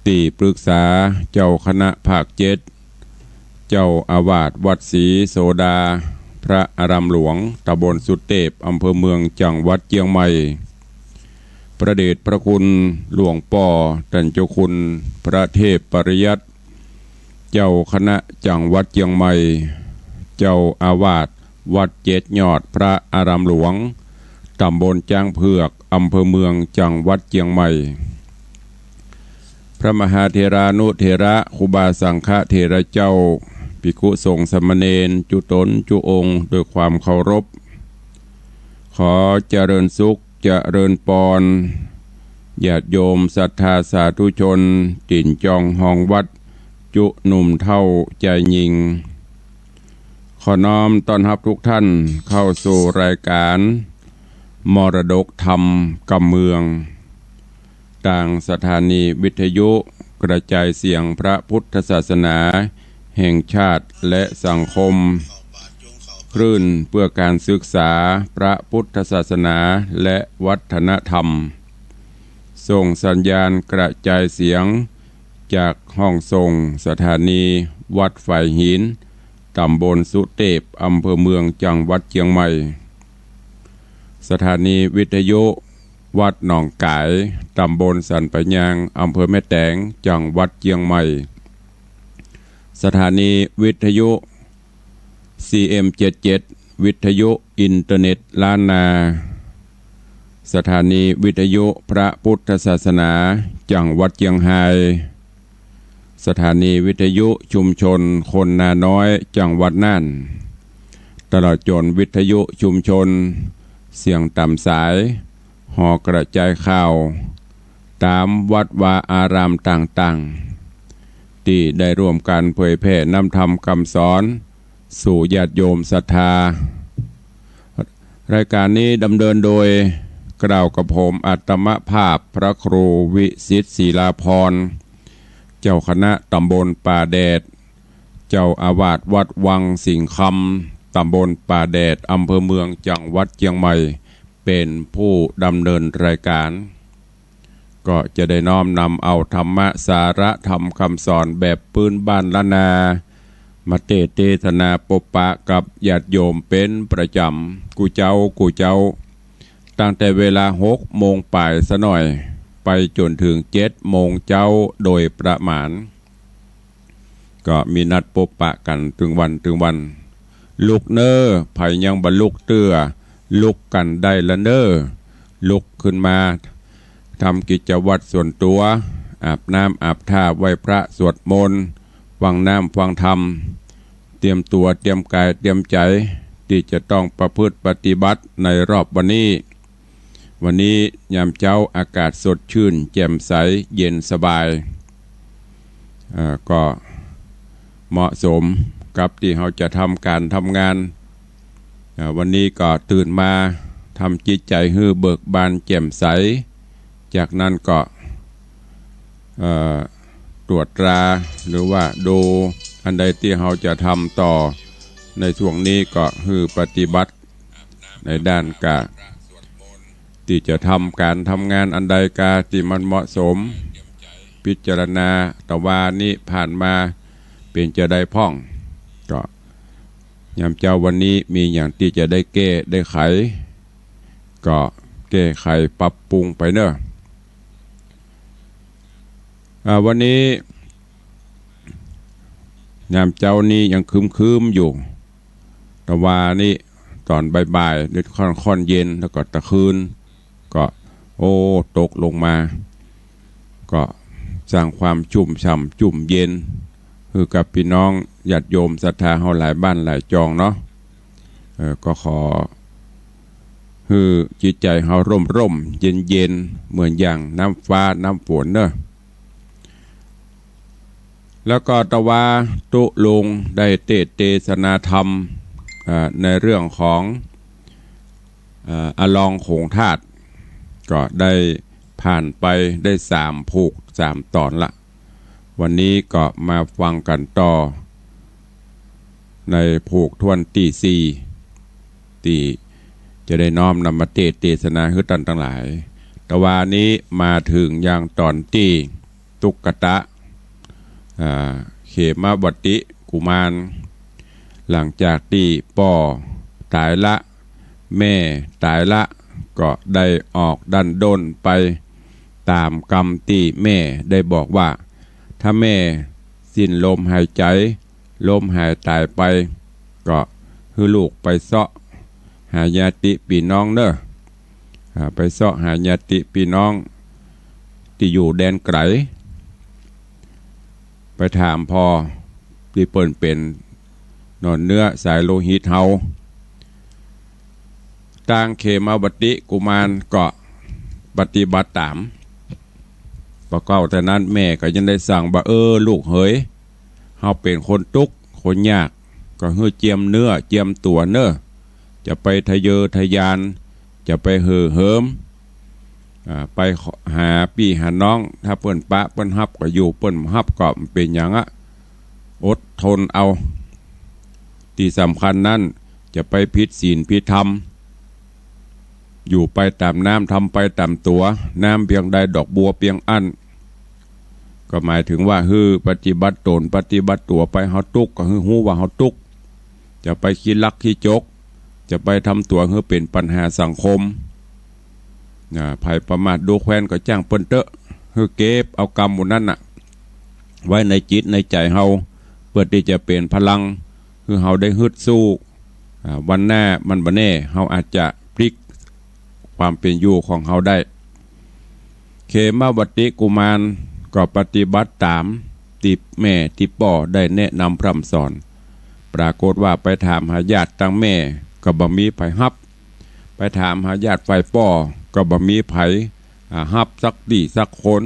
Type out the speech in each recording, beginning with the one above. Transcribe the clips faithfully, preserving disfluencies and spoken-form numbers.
ตี้ปรึกษาเจ้าคณะภาคเจ็ด เจ้าอาวาสวัดศรีโสดา พระอารามหลวง ตำบลสุเตพ อำเภอเมือง จังหวัดเจียงใหม่ พระเดชพระคุณหลวงป้อต้านเจ้าคุณพระเทพปริยัติ เจ้าคณะจังหวัดเจียงใหม่ เจ้าอาวาสวัดเจ็ดยอดพระอารามหลวง ตำบลจ๊างเผือก อำเภอเมือง จังหวัดเจียงใหม่ พระมหาเถรานุเถระ ครูบาสังฆเถระเจ้า ภิกขุสงฆ์สามเณร จุ๊ต๋นจุ๊องค์ ด้วยความเคารพ ขอเจริญสุข เจริญปอน ญาติโยมศรัทธาสาธุชน ตี๋นจองฮองวัด จุ๊หนุ่มเฒ่าจายญิง ขอน้อมต้อนฮับทุกท่านเข้าสู่รายการมรดกธรรมกำเมือง ตางสถานีวิทยุกระจายเสียงพระพุทธศาสนาแห่งชาติและสังคม คลื่นเพื่อการศึกษาพระพุทธศาสนาและวัฒนธรรม ส่งสัญญาณกระจายเสียงจากห้องส่งสถานีวัดฝายหิน ตำบลสุเตพ อำเภอเมือง จังหวัดเจียงใหม่ สถานีวิทยุวัดหนองก๋าย ตำบลสันป่ายยาง อำเภอแม่แต๋ง จังหวัดเจียงใหม่ สถานีวิทยุ ซีเอ็มเจ็ดเจ็ด วิทยุอินเทอร์เน็ตล้านนา สถานีวิทยุพระพุทธศาสนา จังหวัดเจียงฮาย สถานีวิทยุชุมชนคนนาน้อย จังหวัดน่าน ตลอดจ๋นวิทยุชุมชนเสียงต๋ามสาย หอกระจายข่าวต๋ามวัดวาอารามต่างๆ ตี้ได้ร่วมกั๋นเผยแผ่นำธรรมกำสอนสู่ญาติโยมศรัทธา รายการนี้ดำเนินโดยเกล้ากับผมอัตมภาพพระครูวิสิทธิ์ศิลาภรณ์ เจ้าคณะตำบลป่าแดด เจ้าอาวาสวัดวังสิงห์คำ ตำบลป่าแดด อำเภอเมือง จังหวัดเจียงใหม่ เป๋นผู้ดำเนินรายการ ก็จะได้น้อมนำเอาธรรมะ สาระธรรมกำสอนแบบปื๊นบ้านล้านนา มาเตสน์เตสนาปบปะกับญาติโยมเป๋นประจ๋ำ กู้เจ๊ากู้เจ๊า ตั้งแต่เวลาหกโมงป๋ายสะหน่อย ไปจ๋นเถิงเจ็ดโมงเจ๊าโดยประมาณ ก็มีนัดปบปะกั๋นตึงวันตึงวัน ลุกเน่อ ใผยังบ่ลุกเตื้อ ลุกกั๋นได้ละเน่อ ลุกขึ้นมาทำกิจวัตรส่วนตั๋ว อาบน้ำอาบท่า ไหว้พระสวดมนต์ ฟังน้ำฟังธรรม เตรียมตั๋วเตรียมก๋ายเตรียมใจ๋ ตี้จะต้องประพฤติปฏิบัติในรอบวันนี้ วันนี้ยามเจ๊าอากาศสดชื่นแจ่มใสเย็นสบาย เอ่อ ก็เหมาะสมกับตี้เฮาจะทำก๋านทำงาน เอ่อ วันนี้ก็ตื่นมาทำจิตใจ๋หื้อเบิกบานแจ่มใส จากนั้นก็ เอ่อ ตรวจตรา หรือว่าดูอันใดตี้เฮาจะทำต่อในช่วงนี้ก็หื้อปฏิบัติ ในด้านกะตี้จะทำก๋านทำงานอันใดกาตี้มันเหมาะสม พิจารณาตะวานี้ผ่านมาเป๋นจาใดพ่อง ก็ยามเจ๊าวันนี้มีหยังตี้จะได้แก้ได้ไข ก็แก้ไขปรับปรุงไปเน่อ อ่า วันนี้ยามเจ๊านี้ยังครึ้มๆ อยู่ ตะวานี้ต๋อนบ่ายๆ เดี๋ยวค่อนๆ เย็น แล้วก็ตะคืนก็ โอ้ ตกลงมา ก็สร้างความชุ่มฉ่ำจุ่มเย็น หื้อกับปี้น้องญาติโยมศรัทธาเฮาหลายบ้านหลายจองเนาะ เอ่อ ก็ขอหื้อจิตใจ๋เฮาร่มๆ เย็นๆ เหมือนอย่างน้ำฟ้าน้ำฝนเน่อ แล้วก็ตะวาตุ๊ลุงได้เตสน์เตสนาธรรม เอ่อ ในเรื่องของ เอ่อ อะลองโขงธาตุ ก็ได้ผ่านไปได้สามผูกสามต๋อนละ วันนี้ก็มาฟังกั๋นต่อในผูกถ้วนตี้สี่ ตี้จะได้น้อมนำมาเตสน์เตสนาหื้อต้านตังหลาย ตะวานี้มาเถิงยังต๋อนตี้ ตุ๊กตะ อ่า เขมวัตติกุมาร หลังจากตี้ป้อต๋ายละ แม่ต๋ายละ ก็ได้ออกดั้นด้นไปต๋ามกำตี้แม่ได้บอกว่า ถ้าแม่สิ้นลมหายใจ๋ ลมหายต๋ายไป ก็หื้อลูกไปเซาะหาญาติปี้น้องเน่อ อ่า ไปเซาะหาญาติปี้น้องตี้อยู่แดนไก๋ ไปถามผ่อตี้เปิ้นเป๋นหนอนเนื้อสายโลหิตเฮา ตางเขมวัตติกุมารก็ปฏิบัติต๋าม ปอเก๊าเต้านั้นแม่ก็ยังได้สั่งว่า เออ ลูกเหย เฮาเป๋นคนตุ๊กข์คนยาก ก็หื้อเจียมเนื้อเจียมตั๋วเน่อ จะไปทะเยอทะยาน จะไปเห่อเหิม อ่า ไปหาปี้หาน้อง ถ้าเปิ้นปะเปิ้นฮับก็อยู่ เปิ้นบ่ฮับก็บ่เป๋นหยังอะ อดทนเอา ตี้สำคัญนั้น จะไปผิดศีลผิดธรรม อยู่ไปต๋ามน้ำ ทำไปต๋ามตั๋ว น้ำเปียงใดดอกบัวเปียงอั้น ก็หมายเถิงว่าหื้อปฏิบัติต๋นปฏิบัติตั๋วไป เฮาตุ๊กข์ก็หื้อฮู้ว่าเฮาตุ๊กข์ จะไปขี้ลักขี้จก จะไปทำตั๋วหื้อเป๋นปัญหาสังคม อ่า ใผประมาทดูแควนก็จ้างเปิ้นเต๊อะ หื้อเก็บเอากำหมู่นั้นน่ะ ไว้ในจิตในใจ๋เฮา เปื้อตี้จะเป๋นพลัง หื้อเฮาได้ฮึดสู้ อ่า วันหน้ามันบ่แน่ เฮาอาจจะพลิกความเป๋นอยู่ของเฮาได้ เขมวัตติกุมารก็ปฏิบัติต๋ามตี้แม่ตี้ป้อได้แนะนำพร่ำสอน ปรากฏว่าไปถามหาญาติตางแม่ก็บ่มีใผฮับ ไปถามหาญาติฝ่ายป้อก็บ่มีใผ อ่า ฮับสักตี้สักคน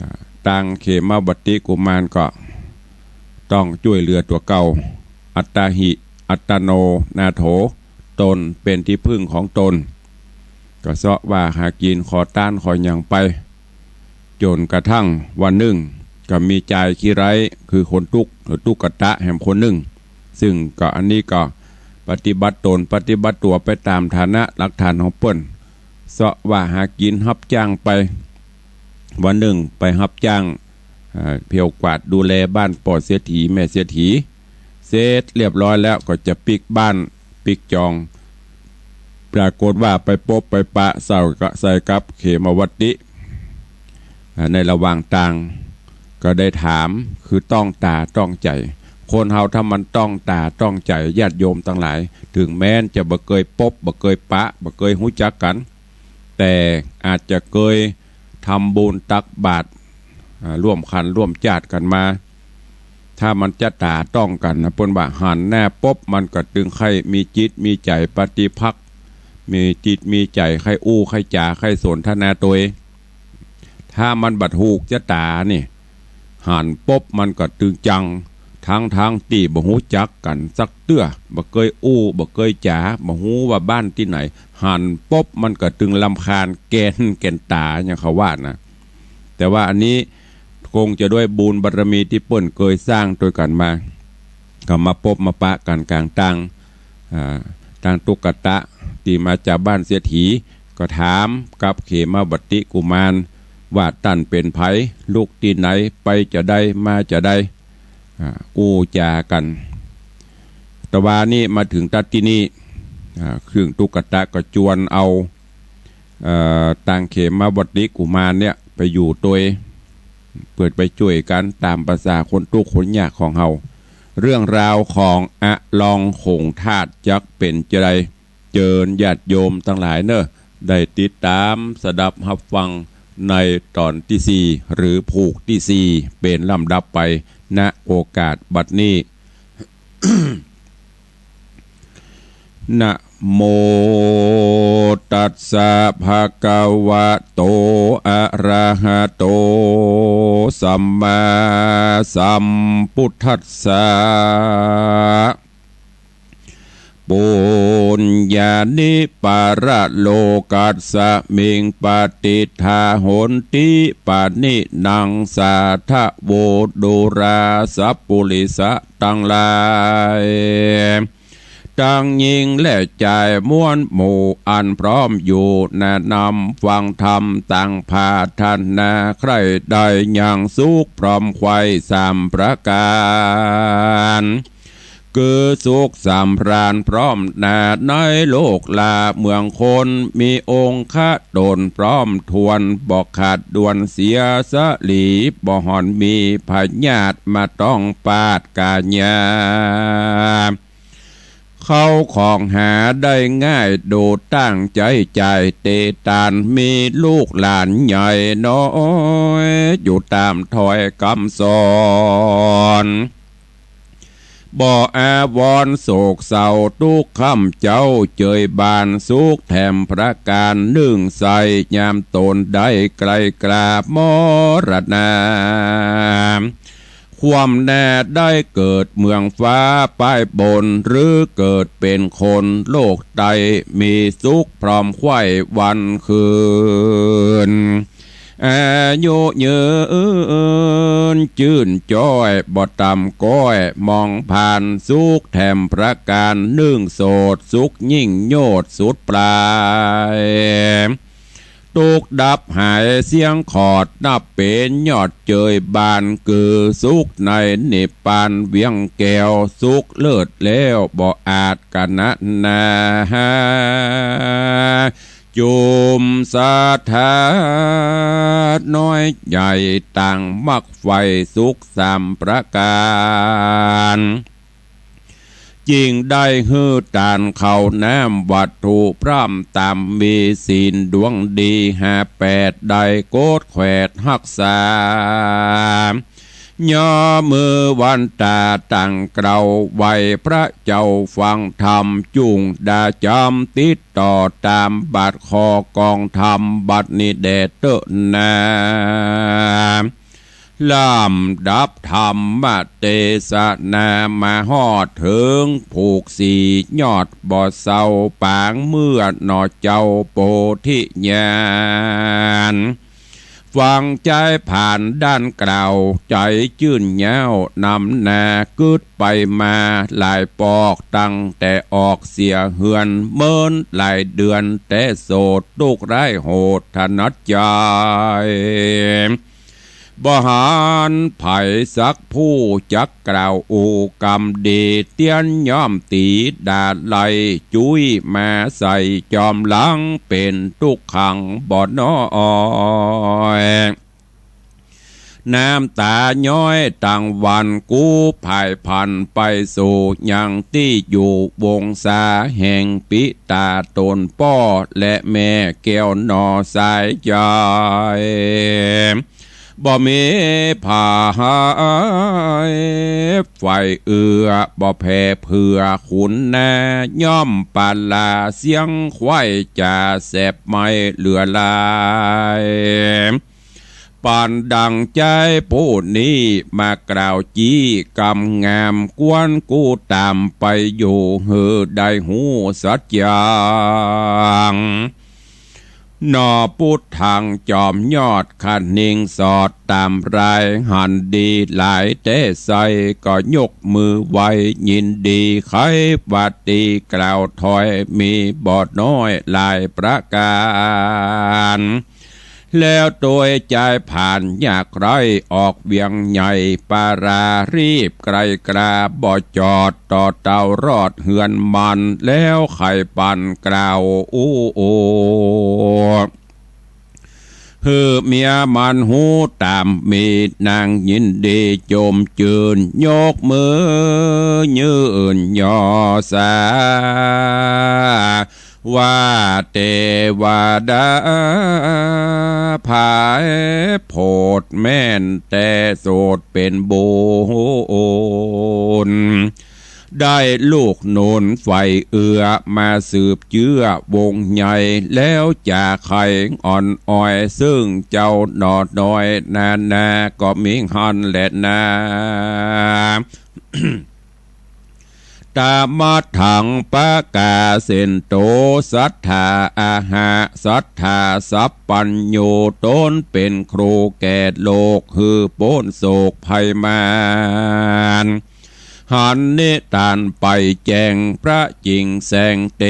อ่า ตางเขมวัตติกุมารก็ต้องจ้วยเหลือตั๋วเก่า อัตตาหิ อัตตโน นาโถ ต๋นเป๋นตี้พึ่งของต๋น ก็เซาะว่าหากิ๋นขอตานขอหยังไป จ๋นกระทั่งวันนึ่ง ก็มีจายขี้ไร้ คือคนตุ๊กข์หรือตุ๊กตะแหมคนนึ่ง ซึ่งก็อันนี้ก็ปฏิบัติต๋นปฏิบัติตั๋วไปต๋ามฐานะหลักฐานของเปิ้น เซาะว่าหากิ๋นฮับจ้างไป วันนึ่งไปฮับจ้าง อ่า เผียวกวาดดูแลบ้านป้อเศรษฐีแม่เศรษฐี เสร็จเรียบร้อยแล้วก็จะปิ๊กบ้านปิ๊กจอง ปรากฏว่าไปปบไปปะเซ้าก็ใส่กับเขมวัตติ อ่า ในระหว่างตาง ก็ได้ถาม คือต้องต๋าต้องใจ๋ คนเฮาถ้ามันต้องต๋าต้องใจ๋ ญาติโยมตังหลาย เถิงแม้นจะบ่เกยปบ บ่เกยปะ บ่เกยฮู้จักกั๋น แต่อาจจะเกยทำบุญตักบาตร อ่า ร่วมขันร่วมจ้าดกั๋นมา ถ้ามันจะต๋าต้องกั๋นนะ เปิ้นว่าหันหน้าปบ มันก็ตึงใค่มีจิตมีใจ๋ปฏิภาค มีจิตมีใจ๋ใค่อู้ใค่จ๋าใค่สนทนาตวย ถ้ามันบ่ถูกจะต๋านี่ หันปบ มันก็ตึงจัง ตึงๆ ตี้บ่ฮู้จักกั๋นสักเตื้อ บ่เกยอู้ บ่เกยจ๋า บ่ฮู้ว่าบ้านตี้ไหน หันปบ มันก็ตึงรำคาญแก่น แก่นต๋า อย่างเขาว่านะ แต่ว่าอันนี้คงจะด้วยบุญบารมีตี้เปิ้นเกยสร้างตวยกั๋นมา ก็มาปบมาปะกั๋นก๋างตาง อ่า ตางตุ๊กตะตี้มาจากบ้านเศรษฐี ก็ถามกับเขมวัตติกุมาร ว่าต้านเป๋นใผ ลุกตี้ไหน ไปจาใด มาจาใด อ่า อู้จ๋ากั๋น ตะวานี้มาเถิงตั๊ดตี้นี่ อ่า เซิ่งตุ๊กตะก็จวนเอา เอ่อ ตางเขมวัตติกุมารเนี่ยไปอยู่ตวย เปื้อไปจ้วยกั๋นต๋ามประสาคนตุ๊กข์คนยากของเฮา เรื่องราวของอลองขงธาตุจักเป๋นจาใด เจิญญาติโยมตังหลายเน่อ ได้ติดต๋ามสดับฮับฟังในต๋อนตี้สี่ หรือผูกตี้สี่ เป๋นลำดับไป ณ โอกาสบัดนี้ นะโมตัสสะภะคะวะโต อะระหะโต สัมมาสัมพุทธัสสะ ปุญญานิ ปะระโลกัสสะมิง ปะติฏฐาโหนติ ปะนินัง สาธะโว ดูราสัปปุริสะตังหลาย เต ตังญิงและจายมวลหมู่อันพร้อมอยู่ นา นำฟังธรรมตังผาถนา ใคร่ได้ยังสุขพร้อมใคร่สามประก๋าน คือสุขสำราญพร้อมนาในโลกลาเมืองคน มีองคตนพร้อมถ้วน บ่ขาดด่วนเสียสะหลี บ่ห่อนมีพยาธิมาต้องปาดก๋ายา เข้าของหาได้ง่าย ดูตั้งใจ๊จ่ายเตตาน มีลูกหลานใหญ่น้อย อยู่ต๋ามถ้อยกำสอน บ่อาวรณ์โศกเศร้าตุ๊กข์ค่ำเจ้า เจยบานสุขแถมประก๋านนึ่งใส ยามตนได้ไกลกล้ามรณา ความนาได้เกิดเมืองฟ้าป้ายบน หรือเกิดเป๋นคนโลกใต้ มีสุขพร้อมใคร่วันคืน อายุยืนจื้นจ้อย บ่ต่ำก้อยมองผ่าน สุขแถมประก๋านนึ่งโสด สุขยิ่งโยชน์สุดปลาย ตุ๊กข์ดับหายเสี้ยงขอด นับเป๋นยอดเจยบาน คือสุขในนิพพานเวียงแก้ว สุขเลิศแล้วบ่อาจกะนะนา จุมศรัทธาน้อยใหญ่ ต่างมักใฝ่สุขสามประก๋าน จึงได้หื้อตานข้าวน้ำวัตถุพร่ำต๋าม มีศีลดวงดีห้าแปด ได้โกดแขวดฮักษา ย่อมือวันต๋าตั้งเกล้าไหว้พระเจ้าฟังธรรม จุ่งดาจ๋ำติดต่อต๋ามบัดข้อกองธรรม บัดนี้แด่เต๊อะนา ลำดับธรรมเตสนามาฮอดเถิง ผูกสี่ยอดบ่เศร้าปาง เมื่อหนอเจ้าโพธิญาณ ฟังใจ๊ผ่านด้านกล่าว ใจ๋จื้นย้าวนำหน้ากึ๊ดไปมาหลายปอก ตั้งแต่ออกเสียเฮือน เมินหลายเดือนแต่โสด ตุ๊กข์ร้ายโหดถนัดใจ๋ บ่หันใผสักผู้ จักกล่าวอู้กำดี เตียนย่อมตี๋ด่าไล่ จุ้ยมาใส่จอมหลัง เป๋นตุ๊กขังบ่น้อย น้ำต๋าย้อยตังวัน กู้ผายผันไปสู่ยังตี้อยู่ วงศาแห่งปิต๋าต๋นป้อ และแม่แก้วหนอสายใจ๋ บ่มีผาหาย ใฝ่เอื้อบ่แผ่เผื่อขุนนา ย่อมปาลาเสียงไขว้จ๋า แสบไหม้เหลือหลาย ปานดังใจ๊ผู้นี้มากล่าวจี้กำงาม กวนกู้ต๋ามไปอยู่ หื้อได้ฮู้สัจจัง หนอปุทธังจอมยอด คะนิงสอดต๋ามราย หันดีหลายแต๊ไส้ ก็ยกมือไหว้ยินดี ใค่ว่าตี้กล่าวถ้อย มีบ่น้อยหลายประก๋าน แล้วตวยใจ๋ผ่านยากไร้ ออกเวียงใหญ่ปารา รีบไกลกล้าบ่จอด ต่อเต้ารอดเฮือนมัน แล้วใค่ปันกล่าวอู้ หื้อเมียมันฮู้ต๋าม มีนางยินดีจมจื้น ยกมือยื่นยอสา ว่าเตวดาผายโผดแม่น แต่โสดเป๋นบุญ ได้ลูกหนุนใฝ่เอื้อ มาสืบเจื้อวงใหญ่ แล้วจ๋าใค่อ่อนอ้อย ซึ่งเจ้าหนอน้อยนานา ก็มีหั้นแลนา ตะมะถังปะกาเสนโต สัตถาอาหะ สัตถาสัพพัญญู ต๋นเป๋นครูแก่โลก หื้อป๊นโศกภัยมาร หันนิทานไปแจ้งพระจิ่งแสงเต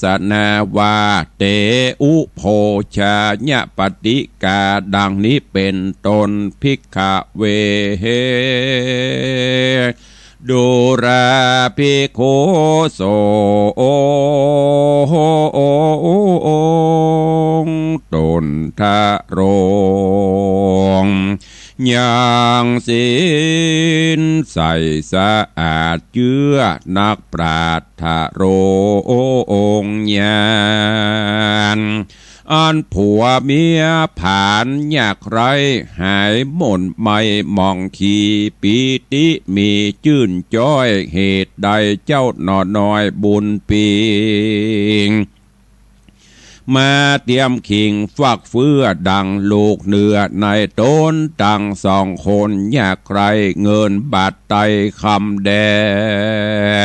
สนาว่า เตอุโภชาญปฏิกา ดังนี้เป๋นต้น ภิกขเว ดูราภิกขุ สงฆ์ตนทรง ยังศีลใสสะอาดเจื้อ นักปราชญ์ทรงญาณ อันผัวเมียผานยากไร้ หายหม่นไหม้หมองขี ปีติมีจื้นจ้อย เหตุใดเจ้าหน่อน้อยบุญปิง มาเตียมคิงฟักเฟื้อดังลูกเนื้อ ในต๋นตังสองคนยากไร้ เงินบาทไตรคำแด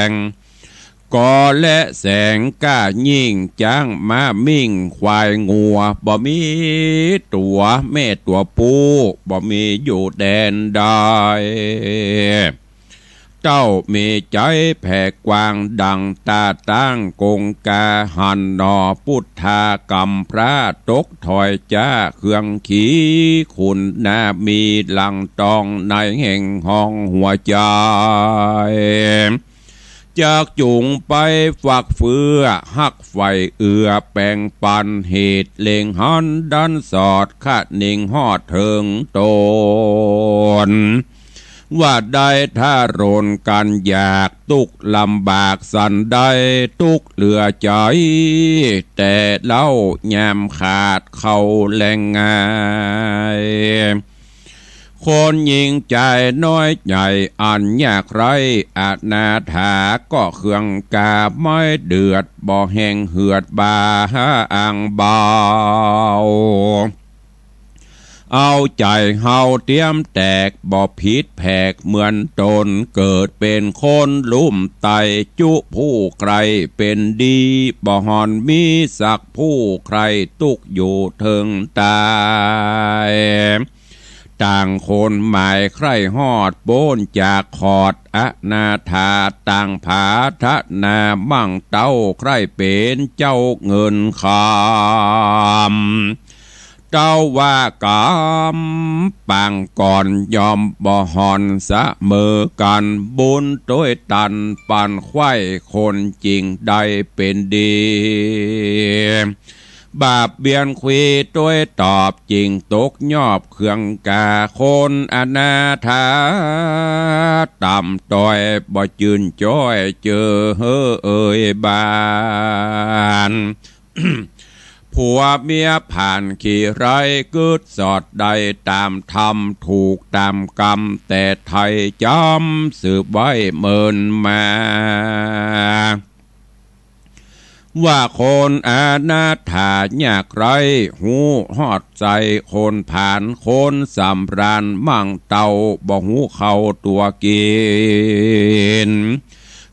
ง กอและแสง ก้ายิ่งจ๊างม้ามิ่งควายงัว บ่มีตั๋วแม่ตั๋วปู บ่มีอยู่แดนใด เต้ามีใจ๋แผ่กว้างดังต้าตั้งกงกา หันหน่อปุทธากำพร้า ตกถ้อยจ๊าเครื่องขี คุณนามีหลังตอง ในแห่งห้องหัวใจ๋ จักจุ่งไปฟักเฟื้อ ฮักใฝ่เอื้อแป่งปัน เหตุเล็งหันดันสอด คะนิงฮอดเถิงต๋น ว่าได้ถ้ารนกันอยาก ตุ๊กข์ลำบากสันใด ตุ๊กข์เหลือใจ๋ แต่เล่ายามขาดข้าวแลงงาย คนหญิงจายน้อยใหญ่อันยากไร้ อนาถาก็เคืองกา ไม้เดือดบ่แห้งเหือดบาอังเบา เอาใจ๋เฮาเตียมแตก บ่ผิดแผกเหมือนต๋น เกิดเป๋นคนลุ่มไต้ จุผู้ใคร่เป๋นดี บ่ห่อนมีสักผู้ใคร่ ตุ๊กข์อยู่เถิงต๋าย ต่างคนหมายใคร่ฮอด ป๊นจากขอดอนาถา ต่างผาถนามั่งเต้า ใคร่เป๋นเจ้าเงินคำ เต้าว่ากำปางก่อน ย่อมบ่ห่อนเสมอกั๋น บุญตวยตันปันใคว่ คนจิ่งได้เป๋นดี บาปเบียนควีตวยตอบ จิ่งตกยอบเคืองกา คนอนาถาต่ำต้อย บ่จื้นจ้อยเจอเฮอเอ่ยบาน ผัวเมียผ่านขี้ไร้ กึ๊ดสอดได้ต๋ามธรรม ถูกต๋ามกรรม แต่ไทยจ๋ำสืบไว้เมินมา ว่าคนอนาถายากไร้ ฮู้ฮอดใจ๋คนผ่าน คนสำราญมั่งเต้า บ่ฮู้เข้าตั๋วกิ๋น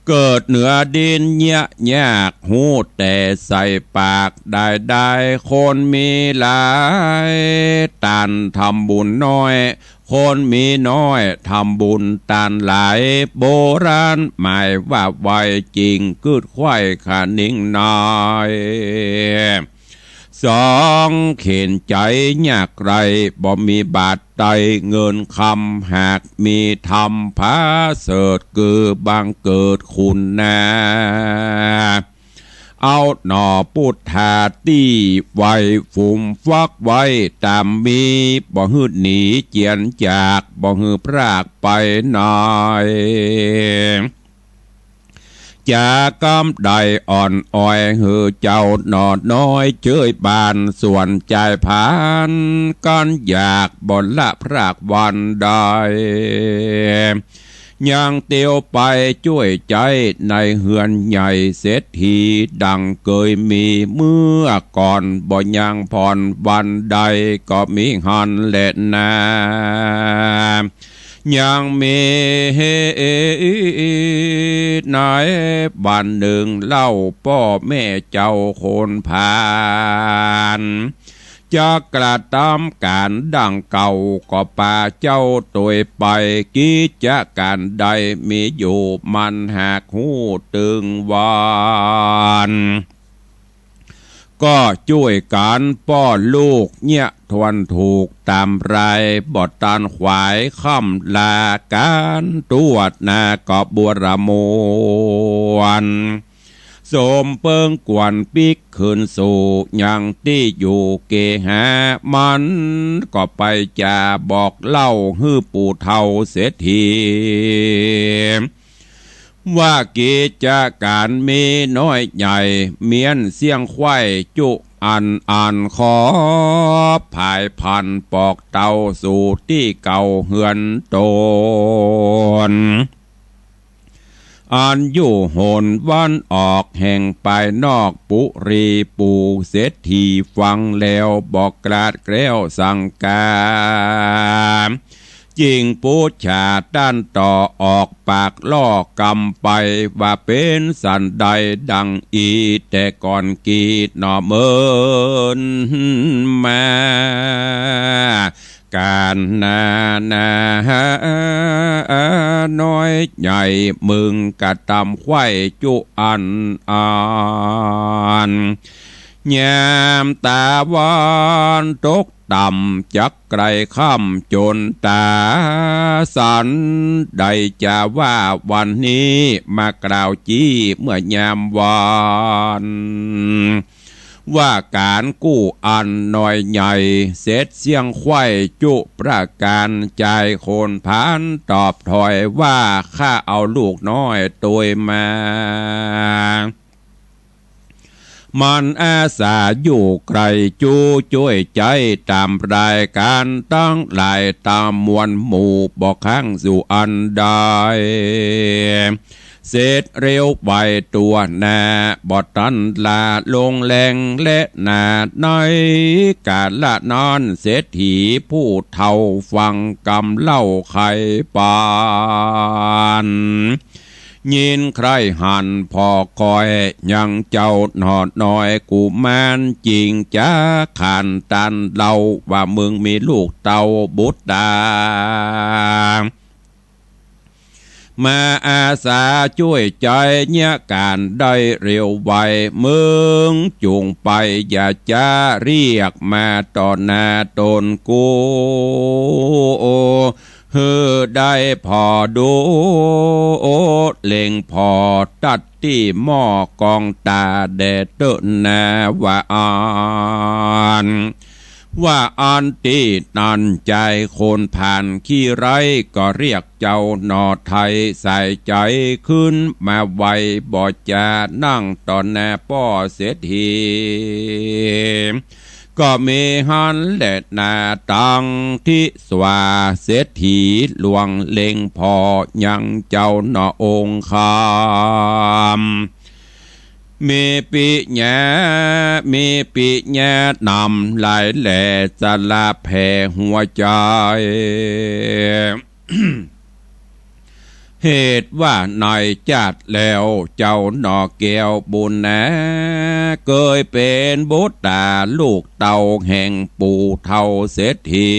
เกิดเหนือดินเยียะยาก ฮู้แต่ใส่ปากได้ได้ คนมีหลาย ต้านทำบุญน้อย คนมีน้อยทำบุญต้านหลาย โบราณหมายว่าไว้ จิ่งกึ๊ดใคว่คะนิงน้อย สองเข็ญใจ๋ยากไร้ บ่มีบาทไต้เงินคำ หากมีธรรมผาเสริฐ คือบังเกิดคุณนา เอาหน่อปุทธาตี้ไว้ ฝุมฟักไว้ต๋ามมี บ่หื้อหนีเจียนจาก บ่หื้อพรากไปไหน จากกำใดอ่อนอ้อย หื้อเจ้าหน่อน้อยเจยบาน ส่วนจายผานกั๋นอยาก บ่ละพรากวันใด ยังเตียวไปจ้วยใจ๊ในเฮือนใหญ่เศรษฐี ดังเกยมีเมื่อก่อน บ่ยังผ่อนวันใด ก็มีหั้นแลนา ยังมีในวันนึ่งเล่า ป้อแม่เจ้าคนผ่าน จักกระตำก๋านดังเก่า ก็ปาเจ้าตวยไป กิจก๋านใดมีอยู่ มันหากฮู้ตึงวัน ก็จ้วยกั๋นป้อลูกเยียะทวนถูกต๋ามราย บ่ตันขวายค่ำลาก๋านตวดนาก็บัวระมวล สมเปิงกวนปิ๊กคืนสู่ยังตี้อยู่เกหา มันก็ไปจาบอกเล่าหื้อปู่เฒ่าเศรษฐี ว่ากิจก๋านมีน้อยใหญ่ เมี้ยนเสี้ยงไขว้จุอันอัน ขอผายผันปอกเตาสู่ตี้เก่าเฮือนตน อันอยู่หนวันออกแห่งปายนอกปุรี ปู่เศรษฐีฟังแล้วบอกกราดแกล้วสังกา จิ่งปูชาต้านต่อออกปากล่อกำไป ว่าเป๋นสันใดดังอี้ แต่ก่อนกี้หนอเมินมา ก๋านนานาน้อยใหญ่ มึงกระตำไขว้จุอันอัน ยามตาวันตกต่ำจักใกล้ค่ำจนต๋าสัน ได้จาว่าวันนี้มากล่าวจี้เมื่อยามวัน ว่าก๋านกู้อันน้อยใหญ่ เสร็จเสี้ยงไขว้จุประก๋าน จายคนผานตอบถอยว่า ข้าเอาลูกน้อยตวยมา มันอาสาอยู่ไกล จูจ้วยใจ๊ต๋ามรายก๋านตังหลาย ต๋ามมวลหมู่บ่ข้างสู่อันใด เสร็จเร็วไปตั๊วหน้า บ่ตันลาลงแลงและนา ในกาละนั้นเศรษฐีผู้เฒ่าฟังกำเล่าไขปาน ยินใคร่หันผ่อคอยยังเจ้าหน่อน้อยกุมาร จิ่งจ๋าขานตันเล่าว่า มึงมีลูกเต้าบุตรต๋า มาอาสาจ้วยใจ๊เยียะก๋านได้เร็วไว มึงจุ่งไปอย่าจ๊าเรียกมาต่อหน้าต๋นกู้ หื้อได้ผ่อดูเล็งผ่อตัดตี้หม้อกองต๋าแด่เต๊อะนา ว่าอั้น ว่าอั้นตี้นั้น จายคนผานขี้ไร้ก็เรียกเจ้าหน่อไทยสายใจ๋ขึ้นมาไว บ่จ๋านั่งต่อหน้าป้อเศรษฐี ก็มีหั้นแหละนา ตังทิสวาเศรษฐีหลวงเล็งผ่อยังเจ้าหน่อองค์คำ มีปิญญา มีปิญญานำหลายแหล่ สละแผ่หัวใจ๋ เหตุว่าในจาติแล้ว เจ้าหน่อแก้วบุญนา เกยเป๋นบุตรต๋าลูกเต้าแห่งปู่เฒ่าเศรษฐี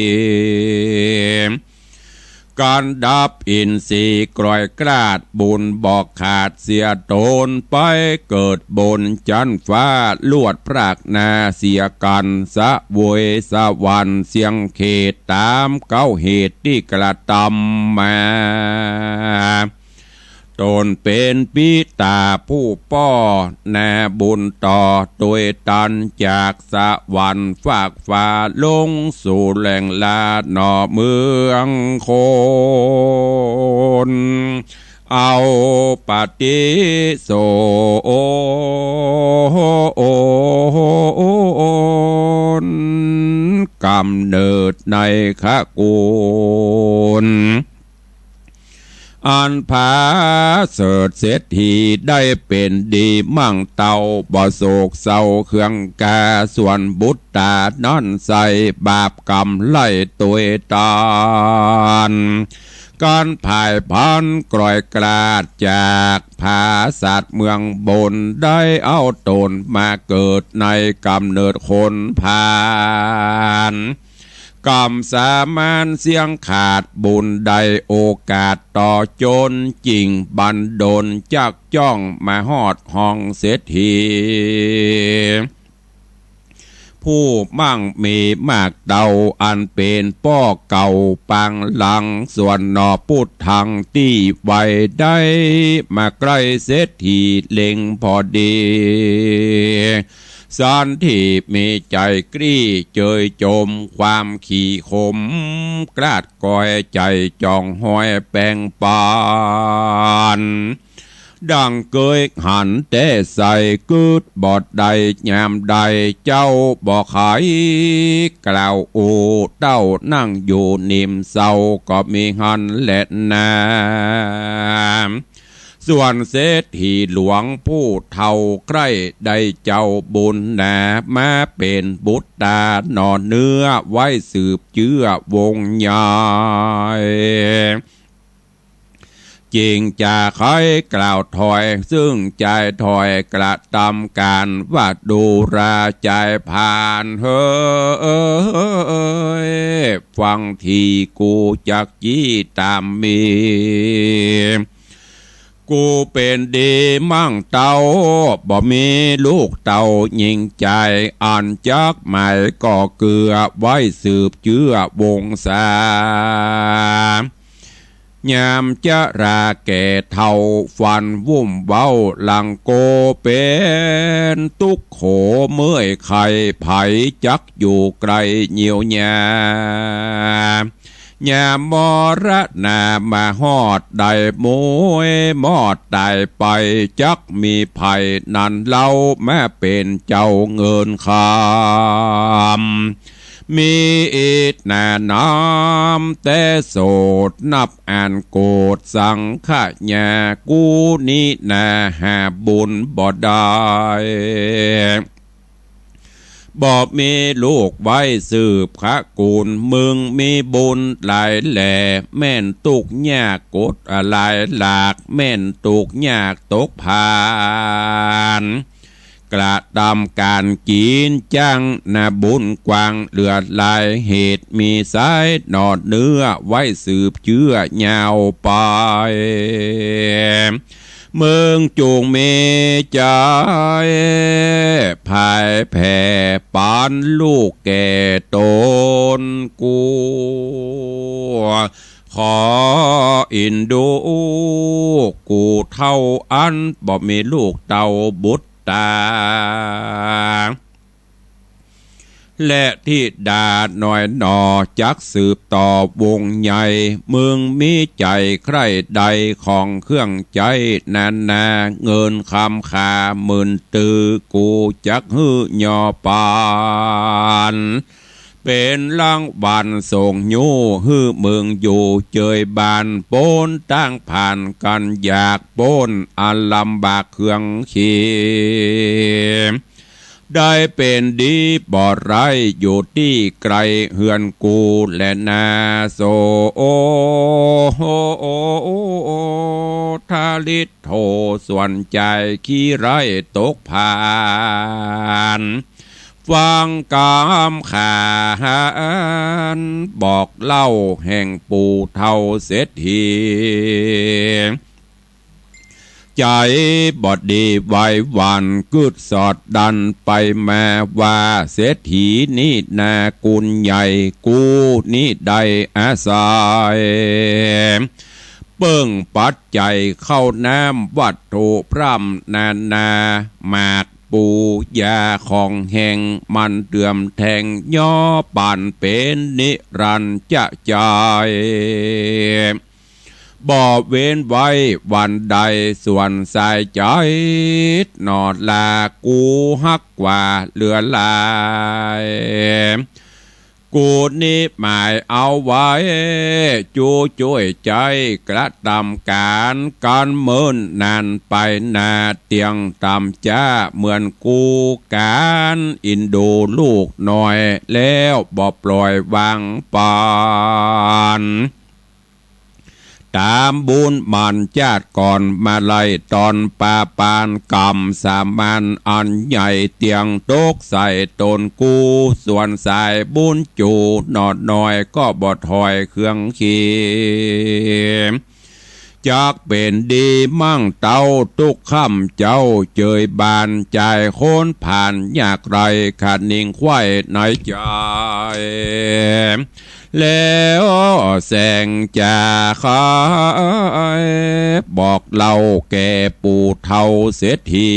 ก๋านดับอินทรีย์กร่อยกล้าด บุญบ่ขาดเสียต๋น ไปเกิดบนจั๊นฟ้า ลวดพรากนาเสียกั๋น เสวยสวรรค์เสี้ยงเขต ต๋ามเก๊าเหตุตี้กระตำมา ต๋นเป๋นปิต๋าผู้ป้อนาบุญต่อ ตวยตันจากสวรรค์ฟากฟ้า ลงสู่แหล่งลาหน่อเมืองคน เอาปฏิโสนกำเนิดในขกูล อันผาเสริฐเศรษฐีได้เป๋นดีมั่งเต้า บ่โศกเศร้าเคืองกา ส่วนบุตรต๋านั้นใส่บาปกรรมไล่ตวยตัน การผายพรรณกล่อยกลาดจากผาสัตว์เมืองบน ได้เอาต๋นมาเกิดในก๋ำเนิดคนพาล กำสามานเสี้ยงขาดบุญได้โอกาสต่อจน จิ่งบันดลจักจ้องมาฮอดห้องเศรษฐี ผู้มั่งมีมากเต้า อันเป๋นป้อเก่าปางหลัง ส่วนหนอปุตถังตี้ไวได้ มาใก้เศรษฐีเล็งพอดี สันติมีใจ๋กรี้เจยจมความขี้ขม กล้าดก้อยใจ๋จ่องฮอยแป๋งปัน ดังเกยหันแต่ใส กึ๊ดบ่ได้ยามใด เจ้าบ่ไขกล่าวอู้ เต้านั่งอยู่นิ่มเศร้า ก็มีหั้นแลนา ส่วนเศรษฐีหลวงผู้เฒ่าใคร่ ได้เจ้าบุญนา มาเป๋นบุตรต๋าหน่อเนื้อ ไว้สืบเจื้อวงศ์ใหญ่ จิ่งจะไขกล่าวถอย ซึ่งจายถอยกระตำก๋าน ว่าดูราจายผ่านเหย ฟังตี้กูจักจี้ต๋ามมี กูเป๋นดีมั่งเต้า บ่มีลูกเต้าญิงใจ๋ อันจักหมายก็เกื้อ ไว้สืบเจื้อวงศา ยามจะราแก่เฒ่า ฟันวุ่มเว้าหลังโก เป๋นตุ๊กข์โขเมื่อยไข้ ใผจักอยู่ใก้เยียวยา ยามมรณามาฮอด ได้มวยมอดต๋ายไป จักมีใผนั้นเล่า มาเป๋นเจ้าเงินคำ มีอิทธนาน้ำแต่โสด นับอ่านโกฏสังขยา กูนี้นาหาบุญบ่ได้ บ่มีลูกไว้สืบขะกูล มึงมีบุญหลายแหล่ แม่นตุ๊กข์ยากกดหลายหลาก แม่นตุ๊กข์ยากตกผาน กระตำก๋านกิ๋นจั้งนาบุญกว้างเหลือหลาย เหตุมีสายหน่อเนื้อ ไว้สืบเจื้อยาวไป มึงจุ่งมีใจ๋ผายแผ่ปานลูกแก่ต๋น กูขออินดู กูเฒ่าอันบ่มีลูกเต้าบุตรต๋า และธิดาน้อยหน่อ จักสืบต่อวงศ์ใหญ่ มึงมีใจ๋ใคร่ใดของเครื่องใจ๊นานา เงินคำขาหมื่นตื้อ กูจักหื้อยอปาน เป๋นรางวัลส่งยู้ หื้อมึงอยู่เจยบ้าน ป๊นตางผ่านก๋านอยาก ป๊นอันลำบากเครื่องขี ได้เป๋นดีบ่ร้าย อยู่ตี้ไก๋เฮือนกูแลนา โส โอ โอ โอ โอ โอ ทาริโท ส่วนใจ๋ขี้ร้ายตกผาน ฟังกำขานบอกเล่าแห่งปู่เฒ่าเศรษฐี ใจ๋บ่ดีไหวหวั่น กึ๊ดสอดดันไปมาว่า เศรษฐีนี้นากุณใหญ่ กูนี้ได้อาศัย เปิ้งปัจจัยข้าวน้ำวัตถุพร่ำนานา หมากปูยาของแห้ง มันเดื่อมแทง ยอปานเป๋นนิรันดร์จะใจ๋ บ่เว้นไว้วันใด ส่วนสายใจ๋หน่อลา กูฮักกว่าเหลือหลาย กูนี้หมายเอาไว้ จู้จ้วยใจ๊กระตำก๋าน ก๋านเมินนานไปนา เตียงต๋ามจ๊าเหมือนกู ก๋านอินดูลูกน้อย แล้วบ่ปล่อยวางปาน ต๋ามบุญหมั้นจาติก่อนมาไล่ตอน ปาปานก๋รรมสมานอันใหญ่ เตียงตกใส่ต๋นกู ส่วนสายบุญจู๋หนอน้อย ก็บ่ถอยเคืองเข จักเป๋นดีมั่งเต้า ตุ๊กค่ำเจ๊าเจยบาน จ่ายคนผ่านยากไร้ คะนิงไขว้ในใจ๋ แล้วแสงจาไข บอกเล่าแก่ปู่เฒ่าเศรษฐี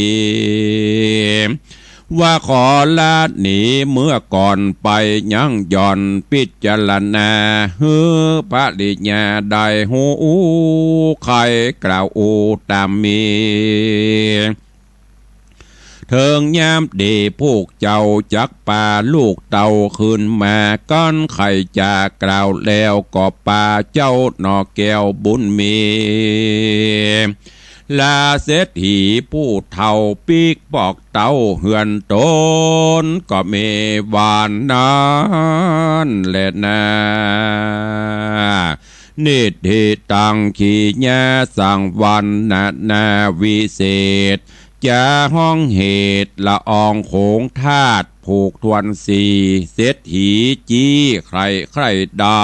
ว่าขอลาหนีเมือก่อนไป ยังหย่อนพิจารณา หื้อภริยาได้ฮู้ ใค่กล่าวอู้ต๋ามมี เถิงยามดีผู้เจ้าจักปาลูกเต้าคืนมา กั๋นใค่จะกล่าวแล้วก็ปาเจ้าหน่อแก้วบุญมี ลาเศรษฐีผู้เฒ่าปิ๊กบอกเต้าเฮือนต๋น ก็มีหว่านนั้นแลนา นิทธิตัง ขีญาสังวรรณนาวิเศษ จะฮ้องเหตุละอองโขงธาตุ ผูกถ้วนสี่ เศรษฐีจี้ใคร่ใคร่ได้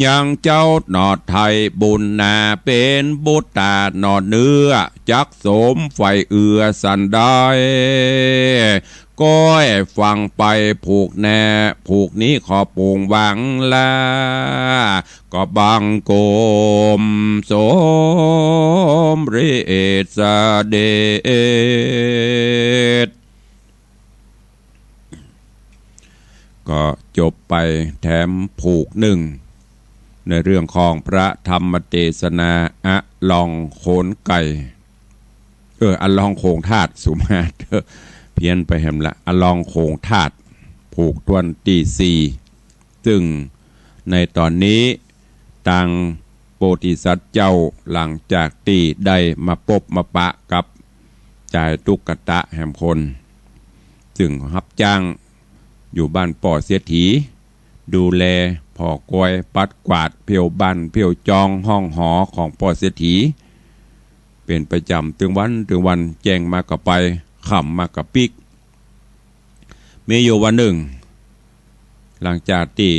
ยังเจ้าหน่อไทยบุญนา เป๋นบุตราหน่อเนื้อ จักสมใฝ่เอื้อสันได้ ก้อยฟังไปผูกแน่ ผูกนี้ขอปวงวางลา ก็บังคมสมเร็จเสด็จ ก็จบไปแถมผูกนึ่ง ในเรื่องของพระธรรมเตสนา อลองโขนไก่ เออ อลองโขงธาตุ สุมาเถอะ เพี้ยนไปแหมละ อลองโขงธาตุ ผูกถ้วนตี้สี่ ซึ่งในต๋อนนี้ ตังโพธิสัตว์เจ้า หลังจากตี้ได้มาปบมาปะกับจายตุ๊กตะแหมคน ซึ่งฮับจ้างอยู่บ้านป้อเศรษฐี ดูแลผ่อกอยปัดกวาดเผี้ยวบ้านเผี้ยวจองห้องหอของป้อเศรษฐี เป๋นประจ๋ำ ตึงวันตึงวัน แจ้งมาก็ไป ค่ำมาก็ปิ๊ก มีอยู่วันนึ่ง หลังจากตี้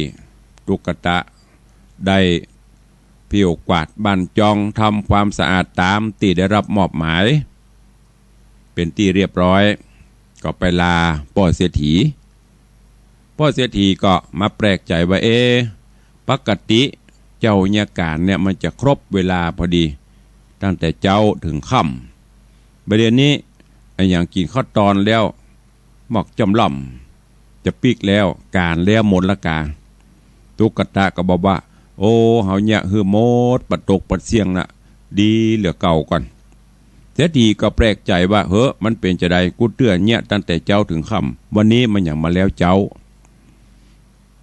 ตุ๊กตะได้เผี้ยวกวาดบ้านจอง ทำความสะอาดต๋ามตี้ได้ฮับมอบหมาย เป๋นตี้เรียบร้อย ก็ไปลาป้อเศรษฐี ป้อเศรษฐีก็มาแปลกใจ๋ว่า เอ๊ะ ปกติเจ๊าเยียะก๋านเนี่ยมันจะครบเวลาพอดี ตั้งแต่เจ๊าเถิงค่ำ บ่าเดี่ยวนี้อะหยังกิ๋นข้าวตอนแล้ว หมอกจ้อมล่อม จะปิ๊กแล้ว ก๋านแล้วหมดละกา ตุ๊กตะก็บอกว่า โอ้ เฮาเยียะหื้อหมด ปัดตกปัดเสี้ยงละ ดีเหลือเก่าก่อน เศรษฐีก็แปลกใจ๋ว่า เฮ้อ มันเป๋นจาใด กูเตื้อเยียะตั้งแต่เจ๊าเถิงค่ำ วันนี้มันหยังมาแล้วเจ๊า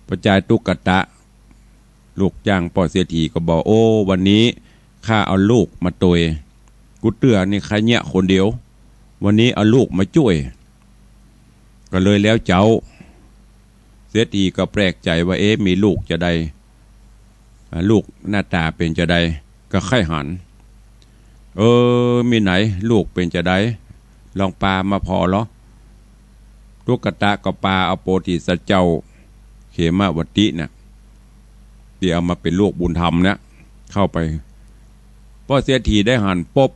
ป้อจายตุ๊กตะ ลูกจ้างป้อเศรษฐีก็บอก โอ้ วันนี้ข้าเอาลูกมาตวย กูเตื้อนี่ข้าเยียะคนเดียว วันนี้เอาลูกมาจ้วย ก็เลยแล้วเจ๊า เศรษฐีก็แปลกใจ๋ว่า เอ๊ะ มีลูกจาใด อ่า ลูกหน้าต๋าเป๋นจาใด ก็ใค่หัน เออ มีไหน ลูกเป๋นจาใด ลองปามาผ่อลอ ตุ๊กตะก็ปาเอาโพธิสัตว์เจ้าเขมวัตติน่ะ ตี้เอามาเป๋นลูกบุญธรรมเนี่ย เข้าไป ป้อเศรษฐีได้หันปุ๊บ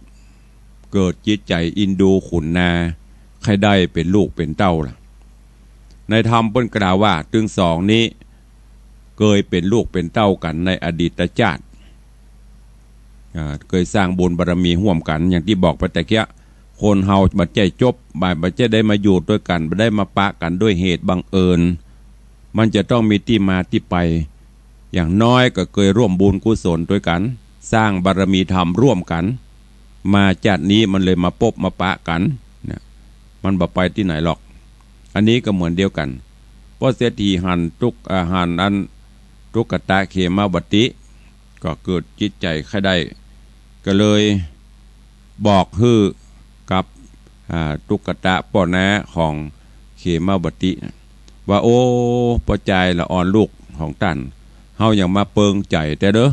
เกิดจิตใจ๋อินดูขุนนา ใค่ได้เป๋นลูกเป๋นเต้าละ ในธรรมเปิ้นกล่าวว่า ตึงสองนี้ เกยเป๋นลูกเป๋นเต้ากั๋นในอดีตจาติ อ่า เกยสร้างบุญบารมีฮ่วมกั๋น อย่างตี้บอกไปตะเกียะ คนเฮาบ่ใจ้จบ บ่าย บ่ใจ้ได้มาอยู่ตวยกั๋น บ่ได้มาปะกั๋นด้วยเหตุบังเอิญ มันจะต้องมีตี้มาตี้ไป อย่างน้อยก็เกยร่วมบุญกุศลตวยกั๋น สร้างบารมีธรรมร่วมกั๋น มาจาตินี้มันเลยมาปบมาปะกั๋น เนี่ย มันบ่ไปตี้ไหนหรอก อันนี้ก็เหมือนเดียวกั๋น ป้อเศรษฐีหันตุ๊ก- อ่า หันอันตุ๊กตะเขมวัตติ ก็เกิดจิตใจ๋ใค่ได้ ก็เลยบอกหื้อกับ อ่า ตุ๊กตะป้อน้าของเขมวัตติ ว่า โอ้ ป้อจายละอ่อนลูกของต้าน เฮาหยังมาเปิงใจ๋แต๊เด้อ